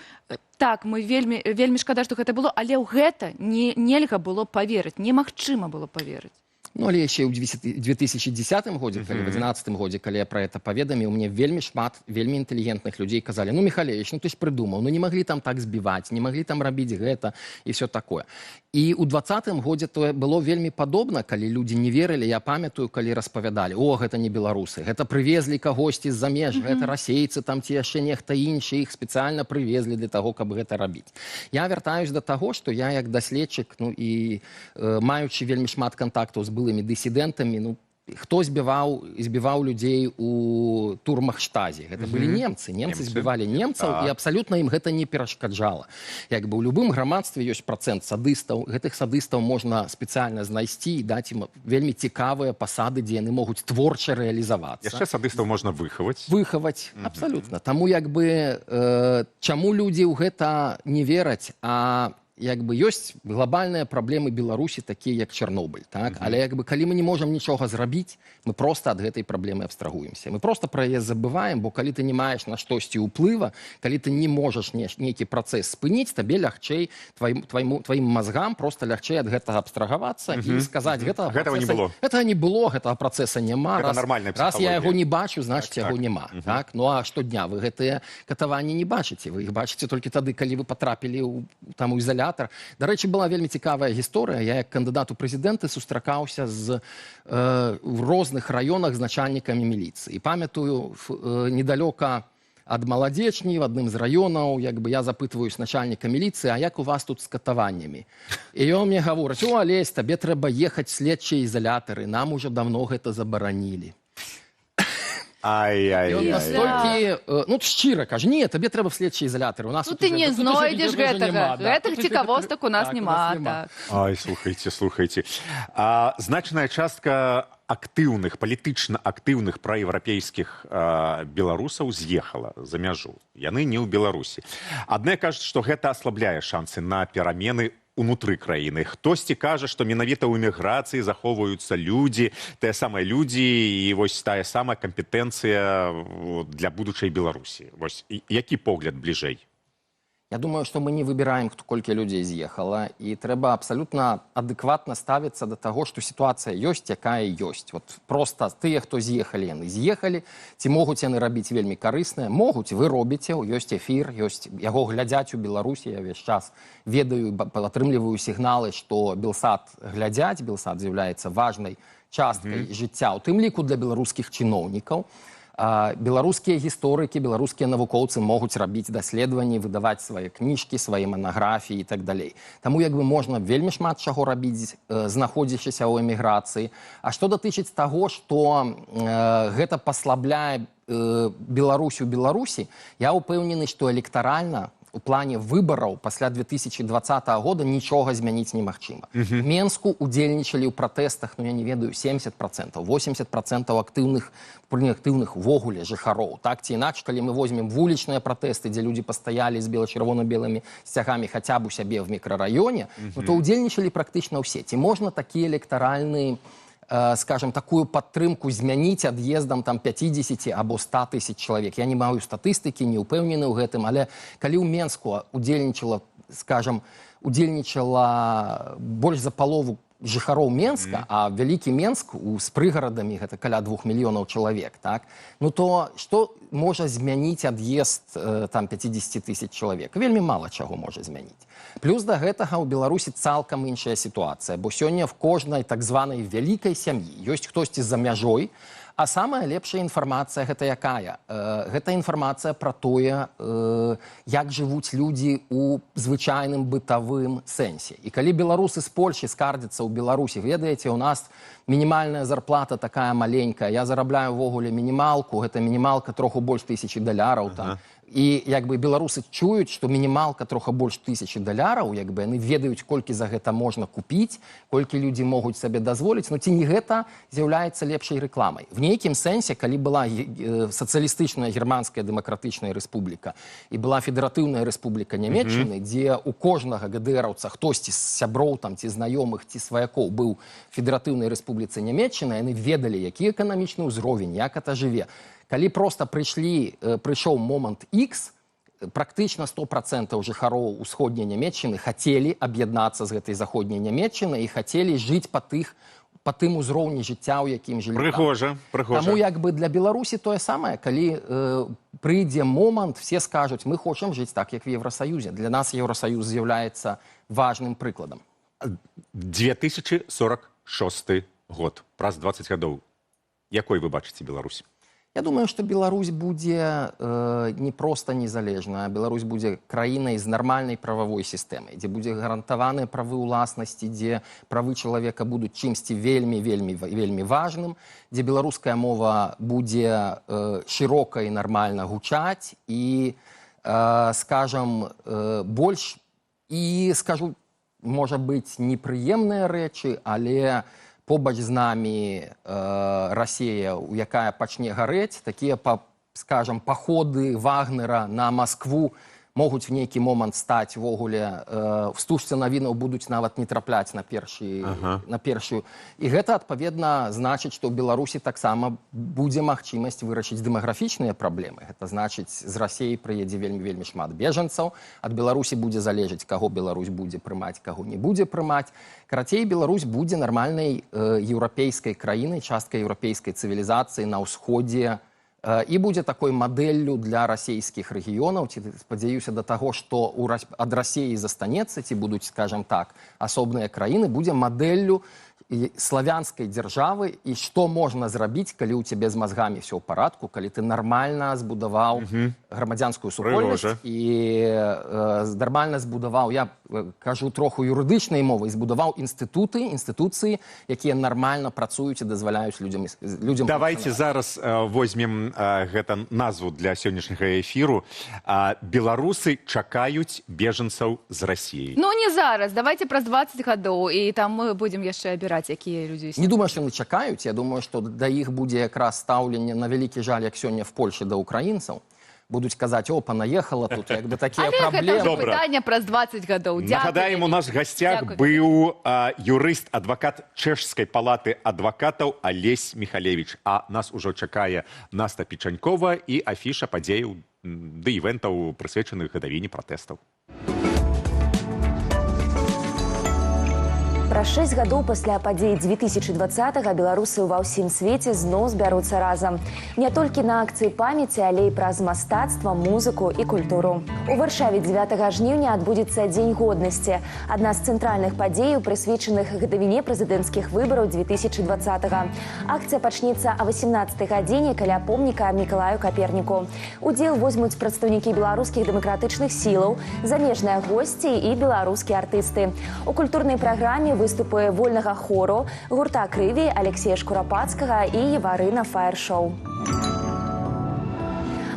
так, мы вельмі, вельмі шкада, што гэта было, але ў гэта нельга было паверыць, немагчыма было паверыць. Ну, але яшчэ ў 2010 годзе, калі в 11 годзе, калі я пра это паведаміў, мне вельмі шмат вельмі інтэлігентных людзей казалі: ну, Міхалевіч, ну ты ж прыдумаў, ну не маглі там так збіваць, не маглі там рабіць гэта і все такое. І ў 20-м годзе то было вельмі падобна, калі людзі не верылі. Я памятаю, калі распавядалі: о, гэта не беларусы, гэта прывезлі кагосьці з-за меж, гэта расейцы там ці яшчэ нехта іншы, іх спецыяльна прывезлі для таго, каб гэта рабіць. Я вяртаюсь да таго, што я як даследчык, ну і маючы вельмі шмат кантактаў з былымі дысідэнтамі, ну, хто збіваў людзей у турмах Штазі? Гэта былі немцы. Немцы збівалі немцаў, і абсалютна ім гэта не перашкаджала. Як бы ў любым грамадстве ёсць працэнт садыстаў. Гэтых садыстаў можна спецыяльна знайсці і даць ім вельмі цікавыя пасады, дзе яны могуць творча рэалізавацца. Яшчэ садыстаў можна выхаваць. Выхаваць, абсалютна. Таму як бы, чаму людзі ў гэта не вераць, а як бы ёсць глобальныя праблемы Беларусі, такія як Чарнобыль, так? Але як бы калі мы не можам нічога зрабіць, мы проста ад гэтай праблемы абстрагуемся. Мы проста пра яе забываем, бо калі ты не маеш на штосьці ўплыва, калі ты не можаш нейкі працэс спыніць, табе лягчэй, тваім мазгам проста лягчэй ад гэтага абстрагавацца і сказаць, гэтага Гэтага не працэса было. Гэтага не было, гэтага працэса няма. Гэта нармальная Раз я яго псіхалогія. не бачу, значыць, яго няма. Так? Ну а штодня вы гэтыя катаванні не бачыце. Вы іх бачыце толькі тады, калі вы патрапілі там у ізалятар. Дарэчы, была вельмі цікавая гісторыя. Я як кандыдат у прэзідэнты сустракаўся в розных раёнах з начальнікамі міліцыі. І памятаю, недалёка ад Маладзечні, в адным з раёнаў, як бы я запытваюсь начальніка міліцыі, а як у вас тут з катаваннямі? І ён мне гаворыць: о, Алесь, табе трэба ехаць в следчыя ізалятары, нам ужо давно гэта забаранілі. Ай-яй-яй. І ён настолькі, ну, шчыра кажа, не, табе трэба в следчыя ізалятары. У нас Ну, тут ты уже- не тут уже знойдзеш уже гэтага. нема, да. Гэтых Тут уже цікавостак у нас так, у няма, нас нема. так. Ай, слухайте, слухайте. Значная частка актыўных, палітычна актыўных праеўрапейскіх беларусаў з'ехала за мяжу. Яны не ў Беларусі. Адны кажуць, што гэта аслабляе шансы на перамены унутры краіны. Хтосьці кажа, што менавіта ў эміграцыі захоўваюцца людзі, тыя самыя людзі і вось тая самая кампетэнцыя для будучай Беларусі. Вось і які погляд бліжэй? Я думаю, што мы не выбіраем, хто колькі людзей з'ехала, і трэба абсалютна адэкватна ставіцца да таго, што сітуацыя ёсць, якая ёсць. Вот проста тыя, хто з'ехалі, яны з'ехалі. Ці могуць яны рабіць вельмі карыснае? Могуць, вы робіце, ёсць эфір, ёсць, яго глядзяць у Беларусі, я ўвесь час ведаю, атрымліваю сігналы, што Белсат глядзяць, Белсат з'яўляецца важнай часткай жыцця, у тым ліку для беларускіх чыноўнікаў. Беларускія гісторыкі, беларускія навукоўцы могуць рабіць даследаванні, выдаваць свае кніжкі, свае манаграфіі і так далей. Таму як бы можна вельмі шмат чаго рабіць, знаходзячыся ў эміграцыі. А што датычыць таго, што гэта паслабляе Беларусь у Беларусі, я ўпэўнены, што электаральна у плане выбараў пасля 2020 года нічога змяніць немагчыма. Менску удзельнічалі ў пратэстах, ну, я не ведаю, 70%, 80% актыўных, актыўных увогуле жыхароў. Так ці інакш, калі мы возьмем вулічныя пратэсты, дзе людзі пастаялі з бела-чырвона-белымі сцягамі хаця б у сябе в мікрараёне, ну, то удзельнічалі практычна ўсе. Ці можна такі электаральны, скажем, такую падтрымку змяніць ад'ездам там 50 або 100 тысяч чалавек? Я не маю статыстыкі, не ўпэўнены ў гэтым, але калі ў Менску удзельнічала, скажем, удзельнічала больш за палову жыхароў Менска, а вялікі Менск з прыгарадамі гэта каля 2 мільёнаў чалавек, так? Ну то што можа змяніць ад'езд там 50 тысяч чалавек? Вельмі мала чаго можа змяніць. Плюс да гэтага ў Беларусі цалкам іншая сітуацыя, бо сёння в кожнай так званай вялікай сям'і ёсць хтосьці за мяжой, а самая лепшая інфармацыя гэта якая? Гэта інфармацыя пра тое, як жывуць людзі ў звычайным бытавым сэнсе. І калі беларусы з Польшчы скардзяцца ў Беларусі, ведаеце, у нас мінімальная зарплата такая маленькая, я зарабляю ўвогуле мінімалку, гэта мінімалка троху больш тысячи даляраў там. І як бы беларусы чуюць, што мінімалка троху больш тысячи даляраў, як бы яны ведаюць, колькі за гэта можна купіць, колькі людзі могуць сабе дазволіць, но ці не гэта з'яўляецца лепшай рэкламай? В нейкім сэнсе, калі была сацыялістычная германская дэмакратычная рэспубліка і была федэратыўная рэспубліка Нямеччыны, дзе у кожнага ГДРаўца хтосьці з сяброў там ці знаёмых ці сваякоў быў федэратыўнай рэспубліцы Нямеччына, яны ведалі, які эканамічны ўзровень, як это жыве. Калі проста прыйшоў момант X, практычна 100% жыхароў усходняй Нямеччыны хацелі аб'яднацца з гэтай заходняй Нямеччынай і хацелі жыць па тым узроўні жыцця, у якім жылі там. Прыгожа, прыгожа. Таму як бы для Беларусі тое самае, калі прыйдзе момант, все скажуць, мы хочам жыць так, як в Еўрасаюзе. Для нас Еўрасаюз з'яўляецца важным прыкладам. 2046 год, праз 20 гадоў. Якой вы бачыце Беларусь? Я думаю, што Беларусь будзе не проста незалежная, а Беларусь будзе краінай з нармальнай прававой сістэмай, дзе будзе гарантаваныя правы ўласнасці, дзе правы чалавека будуць чымсьці вельмі, вельмі, вельмі важным, дзе беларуская мова будзе шырока і нармальна гучаць і, скажам, больш, і, скажу, можа быць, непрыемныя рэчы, але побач з намі Расія, у якая пачне гарэць, такія, скажам, паходы Вагнера на Маскву Могуць в нейкі момант стаць увогуле в стужцы навінаў, будуць нават не трапляць на першы на першую. І гэта, адпаведна, значыць, што ў Беларусі таксама будзе магчымасць вырашыць дэмаграфічныя праблемы. Гэта значыць, з Расеі прыедзе вельмі, вельмі шмат бежанцаў, ад Беларусі будзе залежаць, каго Беларусь будзе прымаць, каго не будзе прымаць. Карацей, Беларусь будзе нармальнай еўрапейскай краінай, часткай еўрапейскай цывілізацыі на ўсходзе і будзе такой мадэллю для расійскіх рэгіёнаў, ці, спадзяюся, да таго, што ад Расіі застанецца, ці будуць, скажем так, асобныя краіны, будзе мадэллю славянскай дзяржавы і што можна зрабіць, калі ў цябе з мазгамі все ў парадку, калі ты нармальна збудаваў грамадзянскую супольнасць і нармальна збудаваў, я кажу троху юрыдычнай мовай, збудаваў інстытуты, інстытуцыі, якія нармальна працуюць і дазваляюць людзям Давайте функцыянаваць. Зараз возьмем гэта назву для сённяшняга эфіру. Беларусы чакаюць бежанцаў з Расіі. Ну, не зараз, давайте праз 20 гадоў, і там мы будзем яшчэ абіраць, якія людзі. Не думаю, што яны чакаюць, я думаю, што да іх будзе якраз стаўленне, на вялікі жаль, як сёння в Польшы да украінцаў. Будуць казаць: «О, панаехала тут», як бы такія Але гэта праблемы. ўжо пытанне праз 20 гадоў. Дзякуй. Нагадаем, у нас в гасцях Дзякуй. быў юрыст, адвакат Чэшскай палаты адвакатаў Алесь Міхалевіч. А нас ужо чакае Наста Печанькова і афіша падзеяў ды івентаў, прысвечаных гадавіне пратэстаў. Праз 6 гадоў пасля падзей 2020 беларусы ўва ўсім свеце зноў збяруцца разам. Не толькі на акцыі памяці, але і праз мастацтва, музыку і культуру. У Варшаве 9 жніўня адбудзецца Дзень годнасці. Адна з цэнтральных падзеяў, прысвечаных гадавіне прэзідэнцкіх выбараў 2020. Акцыя пачнецца а 18 гадзіне каля помніка Мікалаю Каперніку. Удзел возьмуць прадстаўнікі беларускіх дэмакратычных сілаў, замежныя госці і беларускія артысты. У культурнай праграме выступы вольнага хору, гурта Крыві, Алексея Шкурапацкага і Еварына Фаер-шоу.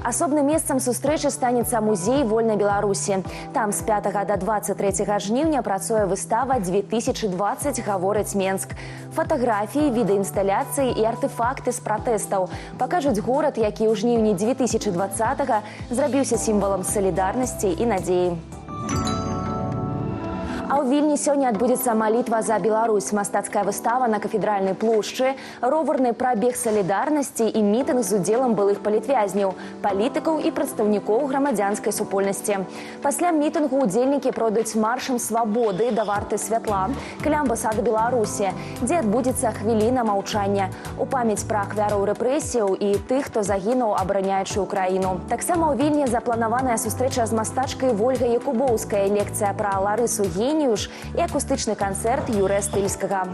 Асобным месцам сустрэчы станецца музей вольнай Беларусі. Там з 5 до 23 жніўня працуе выстава 2020 гаворыць Менск. Фатаграфіі, відэаінсталяцыі і артэфакты з пратэстаў пакажуць горад, які ў жніўні 2020 зрабіўся сімвалам салідарнасці і надзеі. А ў Вільні сёння адбудзецца малітва за Беларусь, мастацкая выстава на кафедральнай плошчы, роварны прабег салідарнасці і мітынг з удзелам былых палітвязняў, палітыкаў і прадстаўнікоў грамадзянскай супольнасці. Пасля мітынгу удзельнікі пройдуць маршам свабоды да варты святла каля амбасады Беларусі, дзе адбудзецца хвіліна маўчання у памяць пра ахвяраў рэпрэсіяў і тых, хто загінуў, абараняючы Украіну. Таксама ў Вільні запланаваная сустрэча з мастачкай Вольгай Якубоўскай, лекцыя пра Ларысу Геніюш і акустычны канцэрт Юрыя Стыльскага.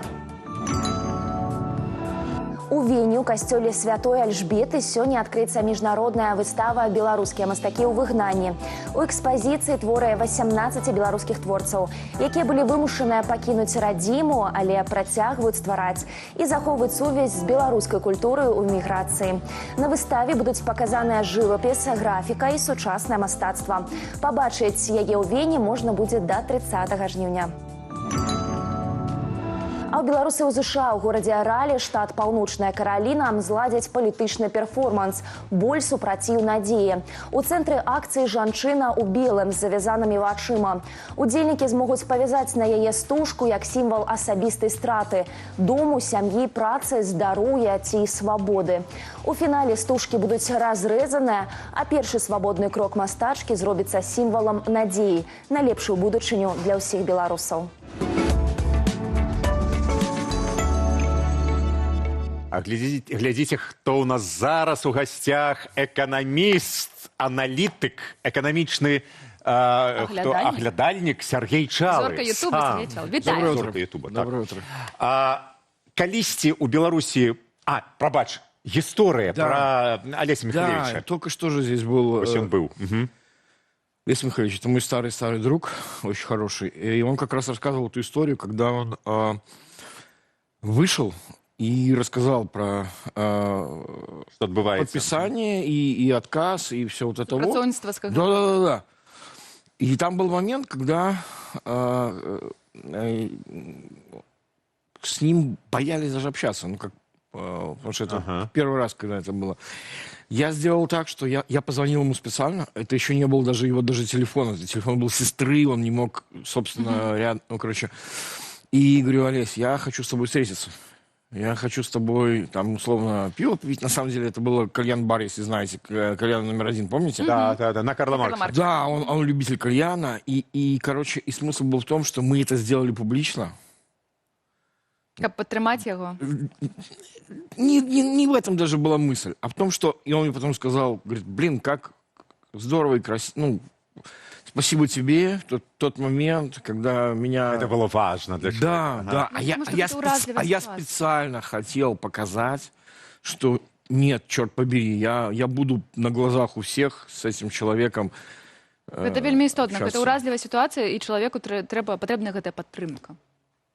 У Вене ў касцёле святой Альжбеты сёння адкрыецца міжнародная выстава «Беларускія мастакі ў выгнанні». У экспазіцыі творы 18 беларускіх творцаў, якія былі вымушаныя пакінуць радзіму, але працягваюць ствараць і захоўваюць сувязь з беларускай культурай у міграцыі. На выставе будуць паказаныя жывапіс, графіка і сучаснае мастацтва. Пабачыць яе ў Вене можна будзе да 30 жніўня. А ў беларусы ў ЗША ў горадзе Ралі, штат Паўночная Караліна, зладзяць палітычны перформанс «Боль супраціў надзеі». У цэнтры акцыі жанчына ў белым з завязанымі вачыма. Удзельнікі змогуць павязаць на яе стужку як сімвал асабістай страты – дому, сям'і, працы, здароўя ці свабоды. У фінале стужкі будуць разрэзаныя, а першы свабодны крок мастачкі зробіцца сімвалам надзеі на лепшую будучыню для ўсіх беларусаў. А глядзіце, глядзіце, хто ў нас зараз у гасцях: эканаміст, аналітык, эканамічны хто, Аглядальнік. Аглядальнік Сяргей Чалы. Зорка Ютуба Сам. Сяргей Чалы. Вітаю. Зорка Ютуба, так. Доброе утро. Калісьці ў Беларусі. А, прабач, гісторыя пра Алеся Міхалевіча. Да, только что же здесь был. Вось ён быў. Лесь Михайлович, это мой старый-старый друг, очень хороший. И он как раз рассказывал эту историю, когда он вышел и рассказал про Что отбывается. Подписание и отказ, и все вот это вот. Супрацоўніцтва з КГБ. Да. И там был момент, когда с ним боялись даже общаться. Ну, как Потому что это первый раз, когда это было. Я сделал так, что я позвонил ему специально. Это еще не было даже его даже телефона. Это телефон был сестры, он не мог, собственно, рядом. Ну, короче. И говорю: Олесь, я хочу с тобой встретиться. Я хочу с тобой, там, условно, пиво пить. На самом деле, это было кальян-бар, если знаете, кальян номер 1, помните? Да, на Карла Маркса. Да, он любитель кальяна. И, короче, и смысл был в том, что мы это сделали публично. Как подтрымать его? Не в этом даже была мысль, а в том, что... И он мне потом сказал, говорит, блин, как здорово и красиво. Ну, спасибо тебе, тот момент, когда меня... Это было важно для человека. Да, да. А я специально хотел показать, что нет, черт побери, я буду на глазах у всех с этим человеком. Гэта вельмі істотна. Гэта ўразлівая сітуацыя, і чалавеку патрэбна гэтая падтрымка.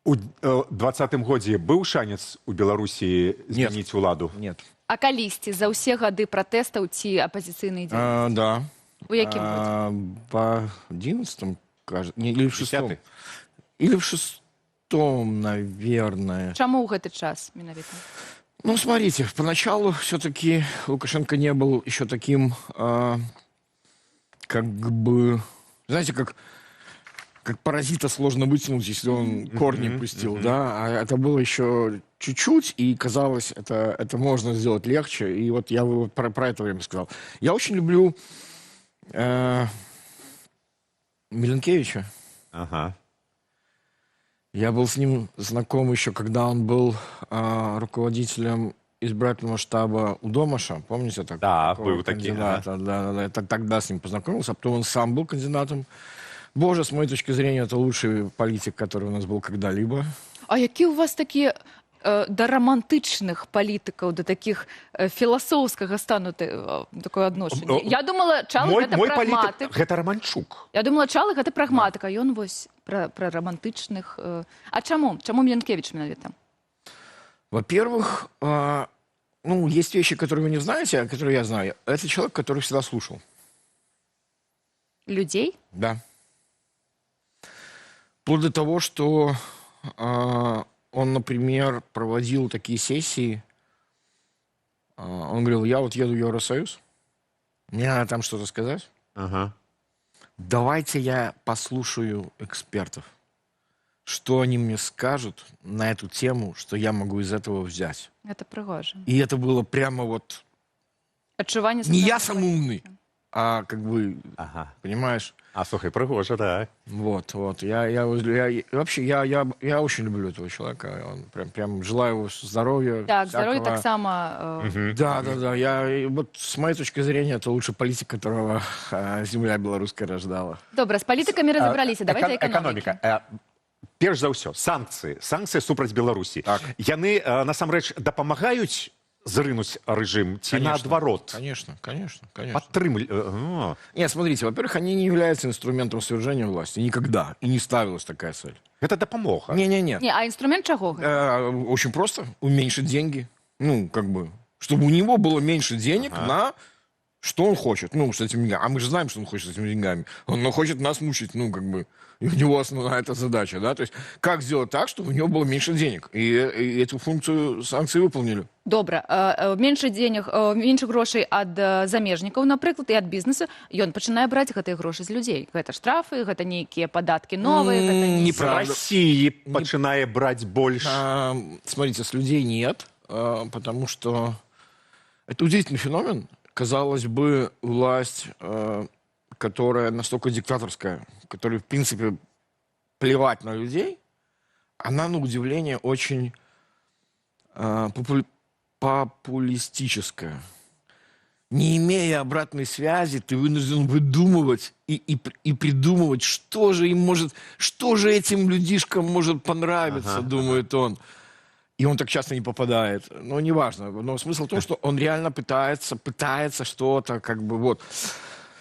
У 20-м годзе быў шанец у Беларусі змяніць уладу? Нет. А калісьці за ўсе гады пратэстаў ці апазіцыйнай дзейнасці? Да. У якім годзе? По 11-м, кажется. Не, или в 6-м. Или в 6-м, наверное. Чаму ў гэты час менавіта? Ну, смотрите, поначалу все-таки Лукашенко не был еще таким, как бы, знаете, как паразита сложно вытянуть, если он корни пустил, да, а это было еще чуть-чуть, и казалось, это можно сделать легче, и вот я про это время сказал. Я очень люблю Милинкевича. Ага. Я был с ним знаком еще, когда он был руководителем избирательного штаба у Домаша, помните? Так, да, был таким. Да, да, я тогда с ним познакомился, а потом он сам был кандидатом. Боже, с моей точки зрения, это лучший политик, который у нас был когда-либо. А какие у вас такие до романтичных политиков, до таких философского стану такое отношение? Я думала, Чалых это прагматик. Это Романчук. Я думала, Чалых это прагматик, а он вось про романтичных. А чему? Чему Милинкевич менавіта? Во-первых, ну, есть вещи, которые вы не знаете, а которые я знаю. Это человек, который всегда слушал. Людей? Да. Вплоть до того, что он, например, проводил такие сессии. Он говорил, я вот еду в Евросоюз, мне надо там что-то сказать. Ага. Давайте я послушаю экспертов, что они мне скажут на эту тему, что я могу из этого взять. Это пригоже. И это было прямо вот... Отчувание. Не я сам умный, а как бы, ага. Понимаешь? А, слушай, пригоже, да. Вот, вот. Я вообще, я очень люблю этого человека. Он прям желаю его здоровья. Так, здоровья так само. Да, да, да. Я, вот, с моей точки зрения, это лучший политик, которого земля белорусская рождала. Добре, с политиками разобрались. Давайте экономика. Перш за ўсё, санкцыі. Санкцыі супраць Беларусі. Так. Яны, насамрэч, дапамагаюць зрынуць рэжым ці наадварот? Конечно, конечно, конечно. Нет, смотрите, во-первых, они не являются инструментом свержения власти. Никогда. И не ставилась такая цель. Это дапамога. Не-не-не. Не, а инструмент чего? Очень просто. Уменьшить деньги. Ну, как бы, чтобы у него было меньше денег на... Что он хочет? Ну, с этими деньгами. А мы же знаем, что он хочет с этими деньгами. Он хочет нас мучить, ну, как бы. И у него основная эта задача, да? То есть, как сделать так, чтобы у него было меньше денег? И эту функцию санкции выполнили. Добре. Меньше денег, меньше грошей от замежников, например, и от бизнеса. И он начинает брать эти гроши с людей. Это штрафы, это некие податки новые. Это не про России начинает брать больше. Смотрите, с людей нет, потому что это удивительный феномен. Казалось бы, власть, которая настолько диктаторская, которая, в принципе, плевать на людей, она, на удивление, очень популистическая. Не имея обратной связи, ты вынужден выдумывать и придумывать, что же им может, что же этим людишкам может понравиться, думает он. И он так часто не попадает. Но неважно. Но смысл в том, что он реально пытается что-то, как бы, вот.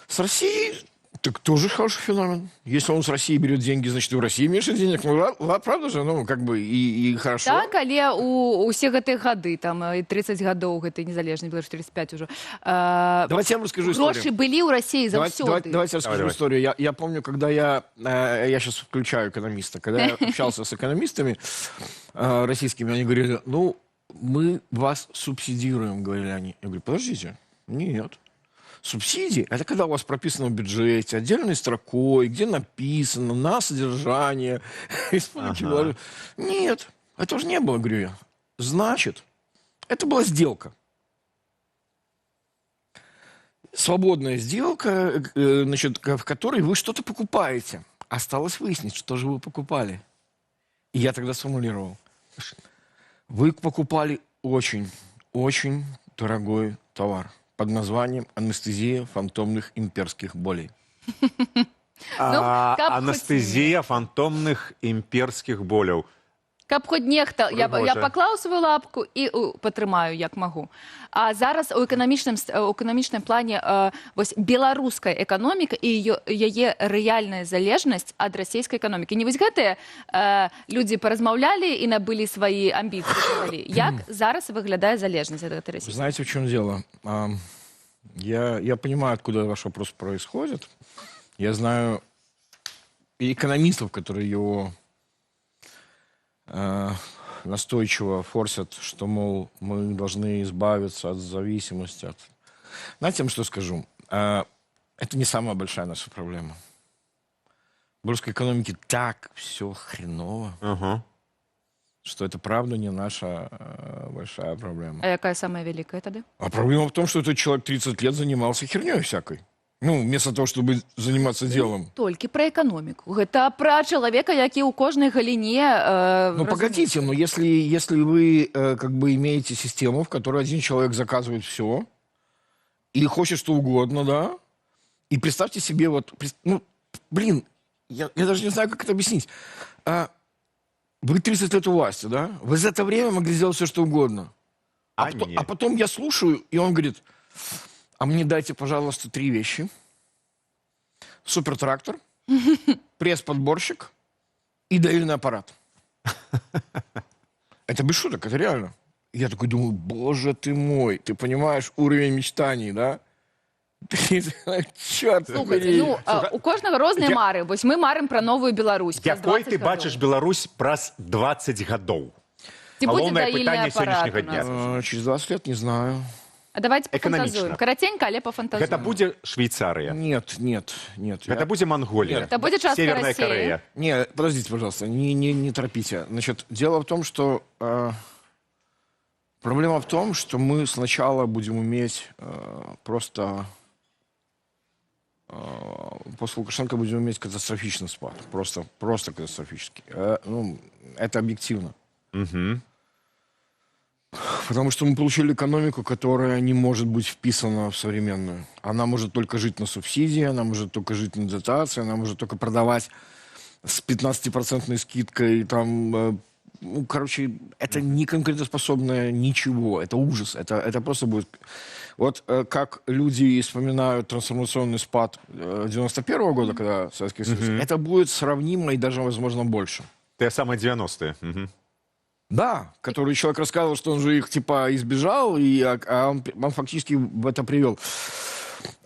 С Россией, так тоже хороший феномен. Если он с России берет деньги, значит, и в России меньше денег. Ну, правда же, ну, как бы, и хорошо. Так, але у всех этой годы, там, 30 годов, этой незалежной, было 35 уже. Давайте я вам расскажу историю. Гроши были у России за все. Давайте я расскажу историю. Я помню, когда я сейчас включаю экономиста, когда я общался с экономистами российскими, они говорили, ну, Мы вас субсидируем, говорили они. Я говорю, подождите, нет. Субсидии – это когда у вас прописано в бюджете, отдельной строкой, где написано на содержание Республики Беларусь. Нет, этого же не было, говорю я. Значит, это была сделка. Свободная сделка, значит, в которой вы что-то покупаете. Осталось выяснить, что же вы покупали. И я тогда сформулировал. Вы покупали очень, очень дорогой товар под названием «Анестезия фантомных имперских болей». Анестезия фантомных имперских болей. Каб хоць нехта, я паклаў сваю лапку і падтрымаю, як магу. А зараз у эканамічным плане вось беларуская эканоміка і яе рэальная залежнасць ад расійскай эканомікі. Не вось гэтыя людзі паразмаўлялі і набылі свае амбіцыі. Як зараз выглядае залежнасць ад гэтай расійскай? Знаете, в чем дело? Я понимаю, откуда ваш вопрос происходит. Я знаю и экономистов, которые его настойчиво форсят, что, мол, мы должны избавиться от зависимости. От... Знаете, я вам что скажу? Это не самая большая наша проблема. В русской экономике так все хреново, что это правда не наша большая проблема. А какая самая великая тогда? А проблема в том, что этот человек 30 лет занимался херней всякой. Ну, вместо того, чтобы заниматься делом. Только про экономику. Это про человека, який у кожной галине... ну, погодите, но если вы как бы имеете систему, в которой один человек заказывает все и хочет что угодно, да, и представьте себе вот... Ну, блин, я даже не знаю, как это объяснить. Вы 30 лет у власти, да? Вы за это время могли сделать все, что угодно. А потом я слушаю, и он говорит... А мне дайте, пожалуйста, 3 вещи. Супертрактор, пресс-подборщик и доильный аппарат. Это без шуток, это реально. Я такой думаю, боже ты мой, ты понимаешь уровень мечтаний, да? Черт. Слухайте, ну, у кожного розныя мары. Вось мы марым пра новую Беларусь. Якой ты бачыш Беларусь праз 20 гадоў? Галоўнае пытанне сённяшняга дня. Через 20 лет не знаю. А давайте пофантазуем. Коротенько, але пофантазуем. Это будет Швейцария? Нет, нет, нет. Это будет Монголия? Это будет часто Северная Россия. Корея? Нет, подождите, пожалуйста, не торопите. Значит, дело в том, что... проблема в том, что мы сначала будем уметь просто... после Лукашенко будем иметь катастрофичный спад. Просто катастрофический. Ну, это объективно. Угу. Потому что мы получили экономику, которая не может быть вписана в современную. Она может только жить на субсидии, она может только жить на дотации, она может только продавать с 15% скидкой. Там, ну, короче, это не конкурентоспособное ничего. Это ужас. Это просто будет... Вот как люди вспоминают трансформационный спад 91-го года, когда Советский Союз, это будет сравнимо и даже, возможно, больше. Те самые 90-е. Угу. Да, который человек рассказывал, что он же их типа избежал, и, он фактически в это привел.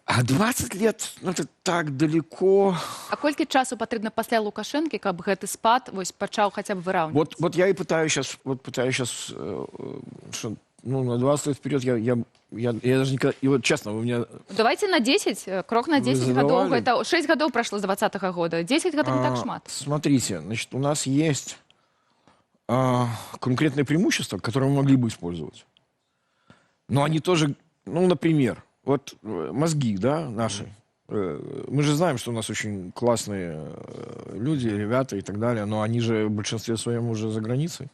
А 20 лет, ну, это так далеко. А колькі часу патрэбна пасля Лукашэнкі, каб гэты спад вось пачаў хаця б выраўнівацца? Вот я и пытаюсь сейчас, что, ну, на 20 лет вперед я даже никогда... И вот честно, вы меня... Давайте на 10, крок на 10 годов. Это 6 годов прошло с 20-го года, 10 годов не так шмат. Смотрите, значит, у нас есть конкретные преимущества, которые мы могли бы использовать. Но они тоже, ну, например, вот мозги, да, наши. Мы же знаем, что у нас очень классные люди, ребята и так далее, но они же в большинстве своем уже за границей.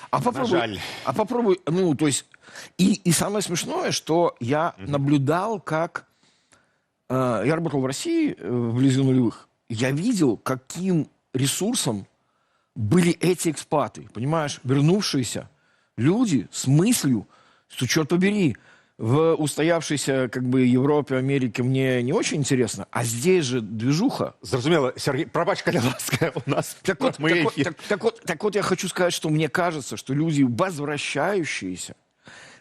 А попробуй, жаль. А попробуй, ну, то есть... И самое смешное, что я наблюдал, как... я работал в России вблизи нулевых. Я видел, каким ресурсом были эти экспаты, понимаешь, вернувшиеся люди с мыслью, что, черт побери, в устоявшейся, как бы, Европе, Америке мне не очень интересно, а здесь же движуха. Зразумела, Сергей, пробач, калі ласка, у нас так вот, я хочу сказать, что мне кажется, что люди, возвращающиеся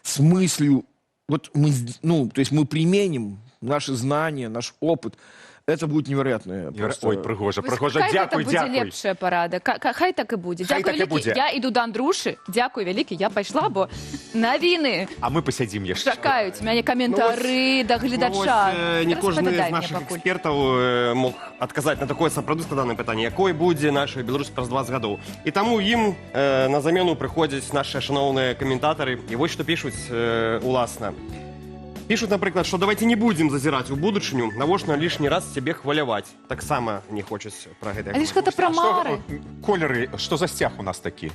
с мыслью, вот мы, ну, то есть мы применим наши знания, наш опыт, Это будет невероятно. Просто. Ой, прыгожа, прыгожа. Хай Дзякуй, гэта будзе дзякуй. Лепшая парада. Хай так і будзе. Хай Дзякуй так і вялікі. будзе. Я іду да Андрушы. Дзякуй вялікі. Я пайшла, бо навіны А мы пасядзім яшчэ. чакаюць мяне, каментары да гледача. Ну, вось, не кожны Распавядай з мне нашых пакуль. экспертаў мог адказаць на такое сапраўды складанае пытанне, якой будзе наша Беларусь праз 20 гадоў. І таму ім на замену прыходзяць нашы шаноўныя каментатары. І вось што пішуць, уласна. Пішуць, напрыклад, што давайте не будзем зазіраць у будучыню, навошта лішні раз сябе хваляваць. Таксама не хочуць пра гэта. Але ж гэта пра А што, мары. Колеры, што за сцяг у нас такі?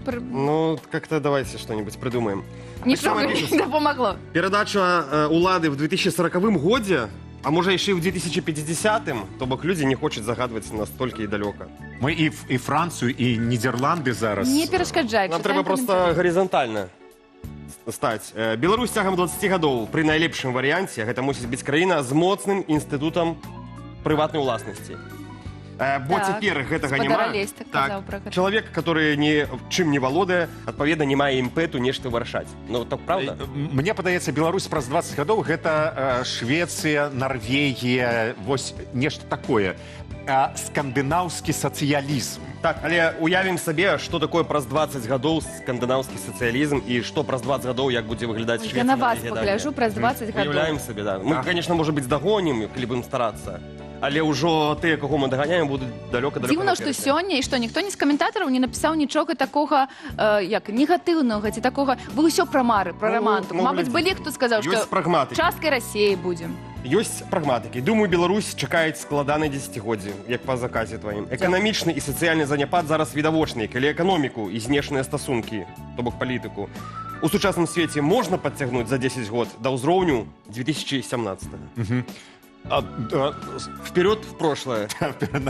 Ну, как-то давайте что-нибудь придумаем. Нічога Таксама не пішуць: дапамагло. Перадача улады в 2040 годзе, а можа яшчэ і ў 2050, то бок людзі не хочуць загадваць настолькі і далёка. Мы і Францыю, і Нідерланды зараз. Не перашкаджай. Нам Чытаем трэба просто каментары. гарызантальна стаць. Беларусь цягам 20 гадоў пры найлепшым варыянце гэта мусіць быць краіна з моцным інстытутам прыватнай уласнасці. Бо Так, цяпер гэтага спадар няма. Алесь так казаў пра гэта. Чалавек, который ні чым не валодае, адпаведна, не мае імпэту нешта вырашаць. Ну, так правда? Мне падаецца, Беларусь праз 20 гадоў гэта Швецыя, Нарвегія, вось нешта такое. Скандынаўскі сацыялізм. Так, але уявім сабе, што такое праз 20 гадоў скандынаўскі сацыялізм і што праз 20 гадоў, як будзе выглядаць Ой, Швецыя, я на вас Нарвегія, Данія. пагляжу праз 20 гадоў. Уяўляем сабе, да. Мы, конечно, можа быць, дагонім, калі будем старацца. Але ўжо тыя, каго мы даганяем, будуць далёка-далёка Дзіўна, што наперадзе. сёння і што ніхто ні з каментатараў не напісаў нічога такога як негатыўнага ці такога. Вы ўсё пра мары, пра Ну, рамантыку. ну, Мабыць, глядзі. былі, хто сказаў, Ёсць што прагматыкі. часткай Расеі будзем. Ёсць прагматыкі. Думаю, Беларусь чакаюць складаныя дзесяцігоддзі, як па заказе тваім. Эканамічны і сацыяльны заняпад зараз відавочны, калі эканоміку і знешнія стасункі, то бок палітыку, у сучасным свеце можна падцягнуць за 10 год да ўзроўню 2017. Вперед в прошлое.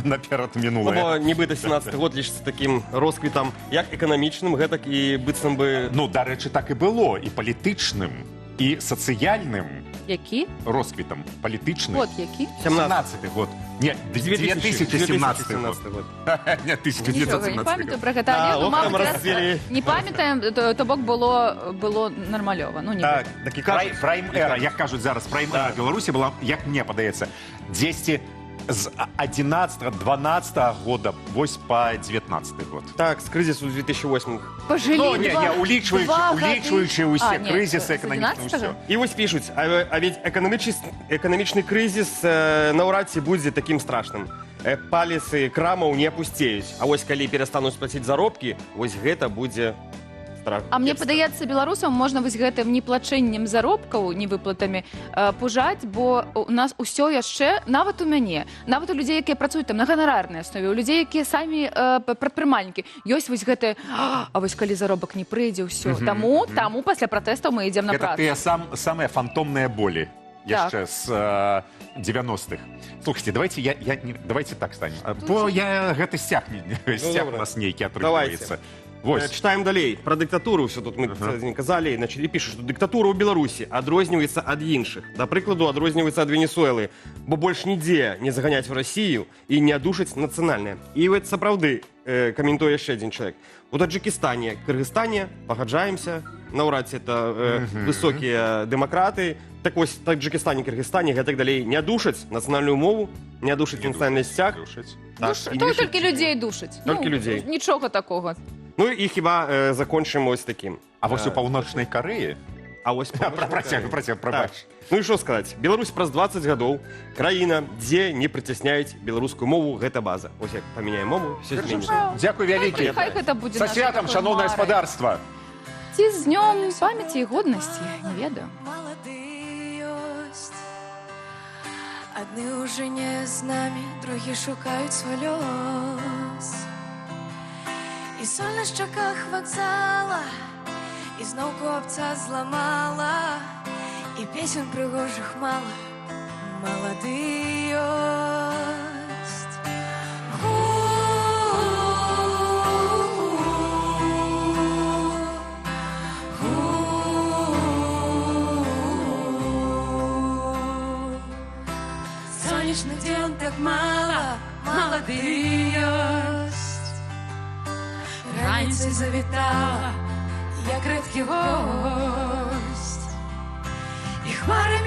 Наперад Ну, мінулае. бо нібыта 17 год лічыцца такім росквітам як эканамічным, гэтак і быццам бы. Ну, дарэчы, так і было, і палітычным, і сацыяльным Які? росквітам, палітычным. Год які? 17 год. Не, 2017 год. год. Не, Нічога не 1917 памятаю год. пра гэта, Да, але, ну, ох, там мабыць, раз раздзелі. не памятаем, то бок было нармалёва. Ну, не Так, так і кажуць. Прайм эра, як кажуць зараз, прайм эра Беларусі была, як мне падаецца, дзесьці з 11 12 года вось па 19 год. Так, з крызісу 2008. Пажылі Ну, не, не, улічваючы, два гады. улічваючы ўсе А, не, крызісы з эканамічныя, 11-го? ўсё. І вось пішуць, а ведь эканамічны крызіс наўрад ці будзе такім страшным. Паліцы крамаў не апусцеюць. А вось калі перастануць плаціць заробкі, вось гэта будзе страх. А мне падаецца, беларусам можна вось гэтым неплачэннем заробкаў, невыплатамі пужаць, бо у нас усё яшчэ, нават у мяне, нават у людзей, якія працуюць там на ганарарнай аснове, у людзей, якія самі прадпрымальнікі, ёсць вось гэты: «А вось калі заробак не прыйдзе, ўсё». Таму пасля пратэстаў мы ідзем на Гэта працу. тыя самыя фантомныя болі Так. яшчэ з 90-х. Слухайте, давайте я не, давайте так станем. Бо я гэты сцяг не, сцяг у добра. нас нейкі Давайте. атрымліваецца. Вось. Читаем далей. Про дыктатуру все тут мы не казалі. Значит, і пишут, что дыктатура ў Беларусі адрозніваецца ад іншых. Да прыкладу, адрозніваецца ад Венесуэлы, бо больш нідзе не заганяць у Расію і не адушаць нацыянальнае. І вот сапраўды, каментуе яшчэ адзін чалавек. У Таджикистане, Кыргызстане, пагаджаемся, наўрад ці это высокія дэмакраты. Так вось, Таджикистане, Кыргызстане, гэтак далей не адушаць нацыянальную мову, не адушаць нацыянальны сцяг. Так, і То не толькі людзей душаць. Толькі Ну, людзей. нічога такога. Ну і хіба закончым ось такім. А вось у Паўночнай Карэі. А вось Працяг, працяг, прабач. Так. Ну і што сказаць? Беларусь праз 20 гадоў краіна, дзе не прыцясняюць беларускую мову, гэта база. Ось як памяняем мову, все зменіцца. Дзякуй вялікі. Хай гэта будзе Са нашай святам, такой шаноўнае марай. спадарства. Ці з днём памяці і годнасці, не ведаю. Ёсць. Адны ўжо не з намі, другі шукаюць свой лёс. І соль на шчаках вакзала, і зноўку абца зламала, і песен прыгожых мала, малады ёсць. Сонечных дзён так мала, малады ёсць. Раніцай завітала, як рэдкі гость. І хмарамі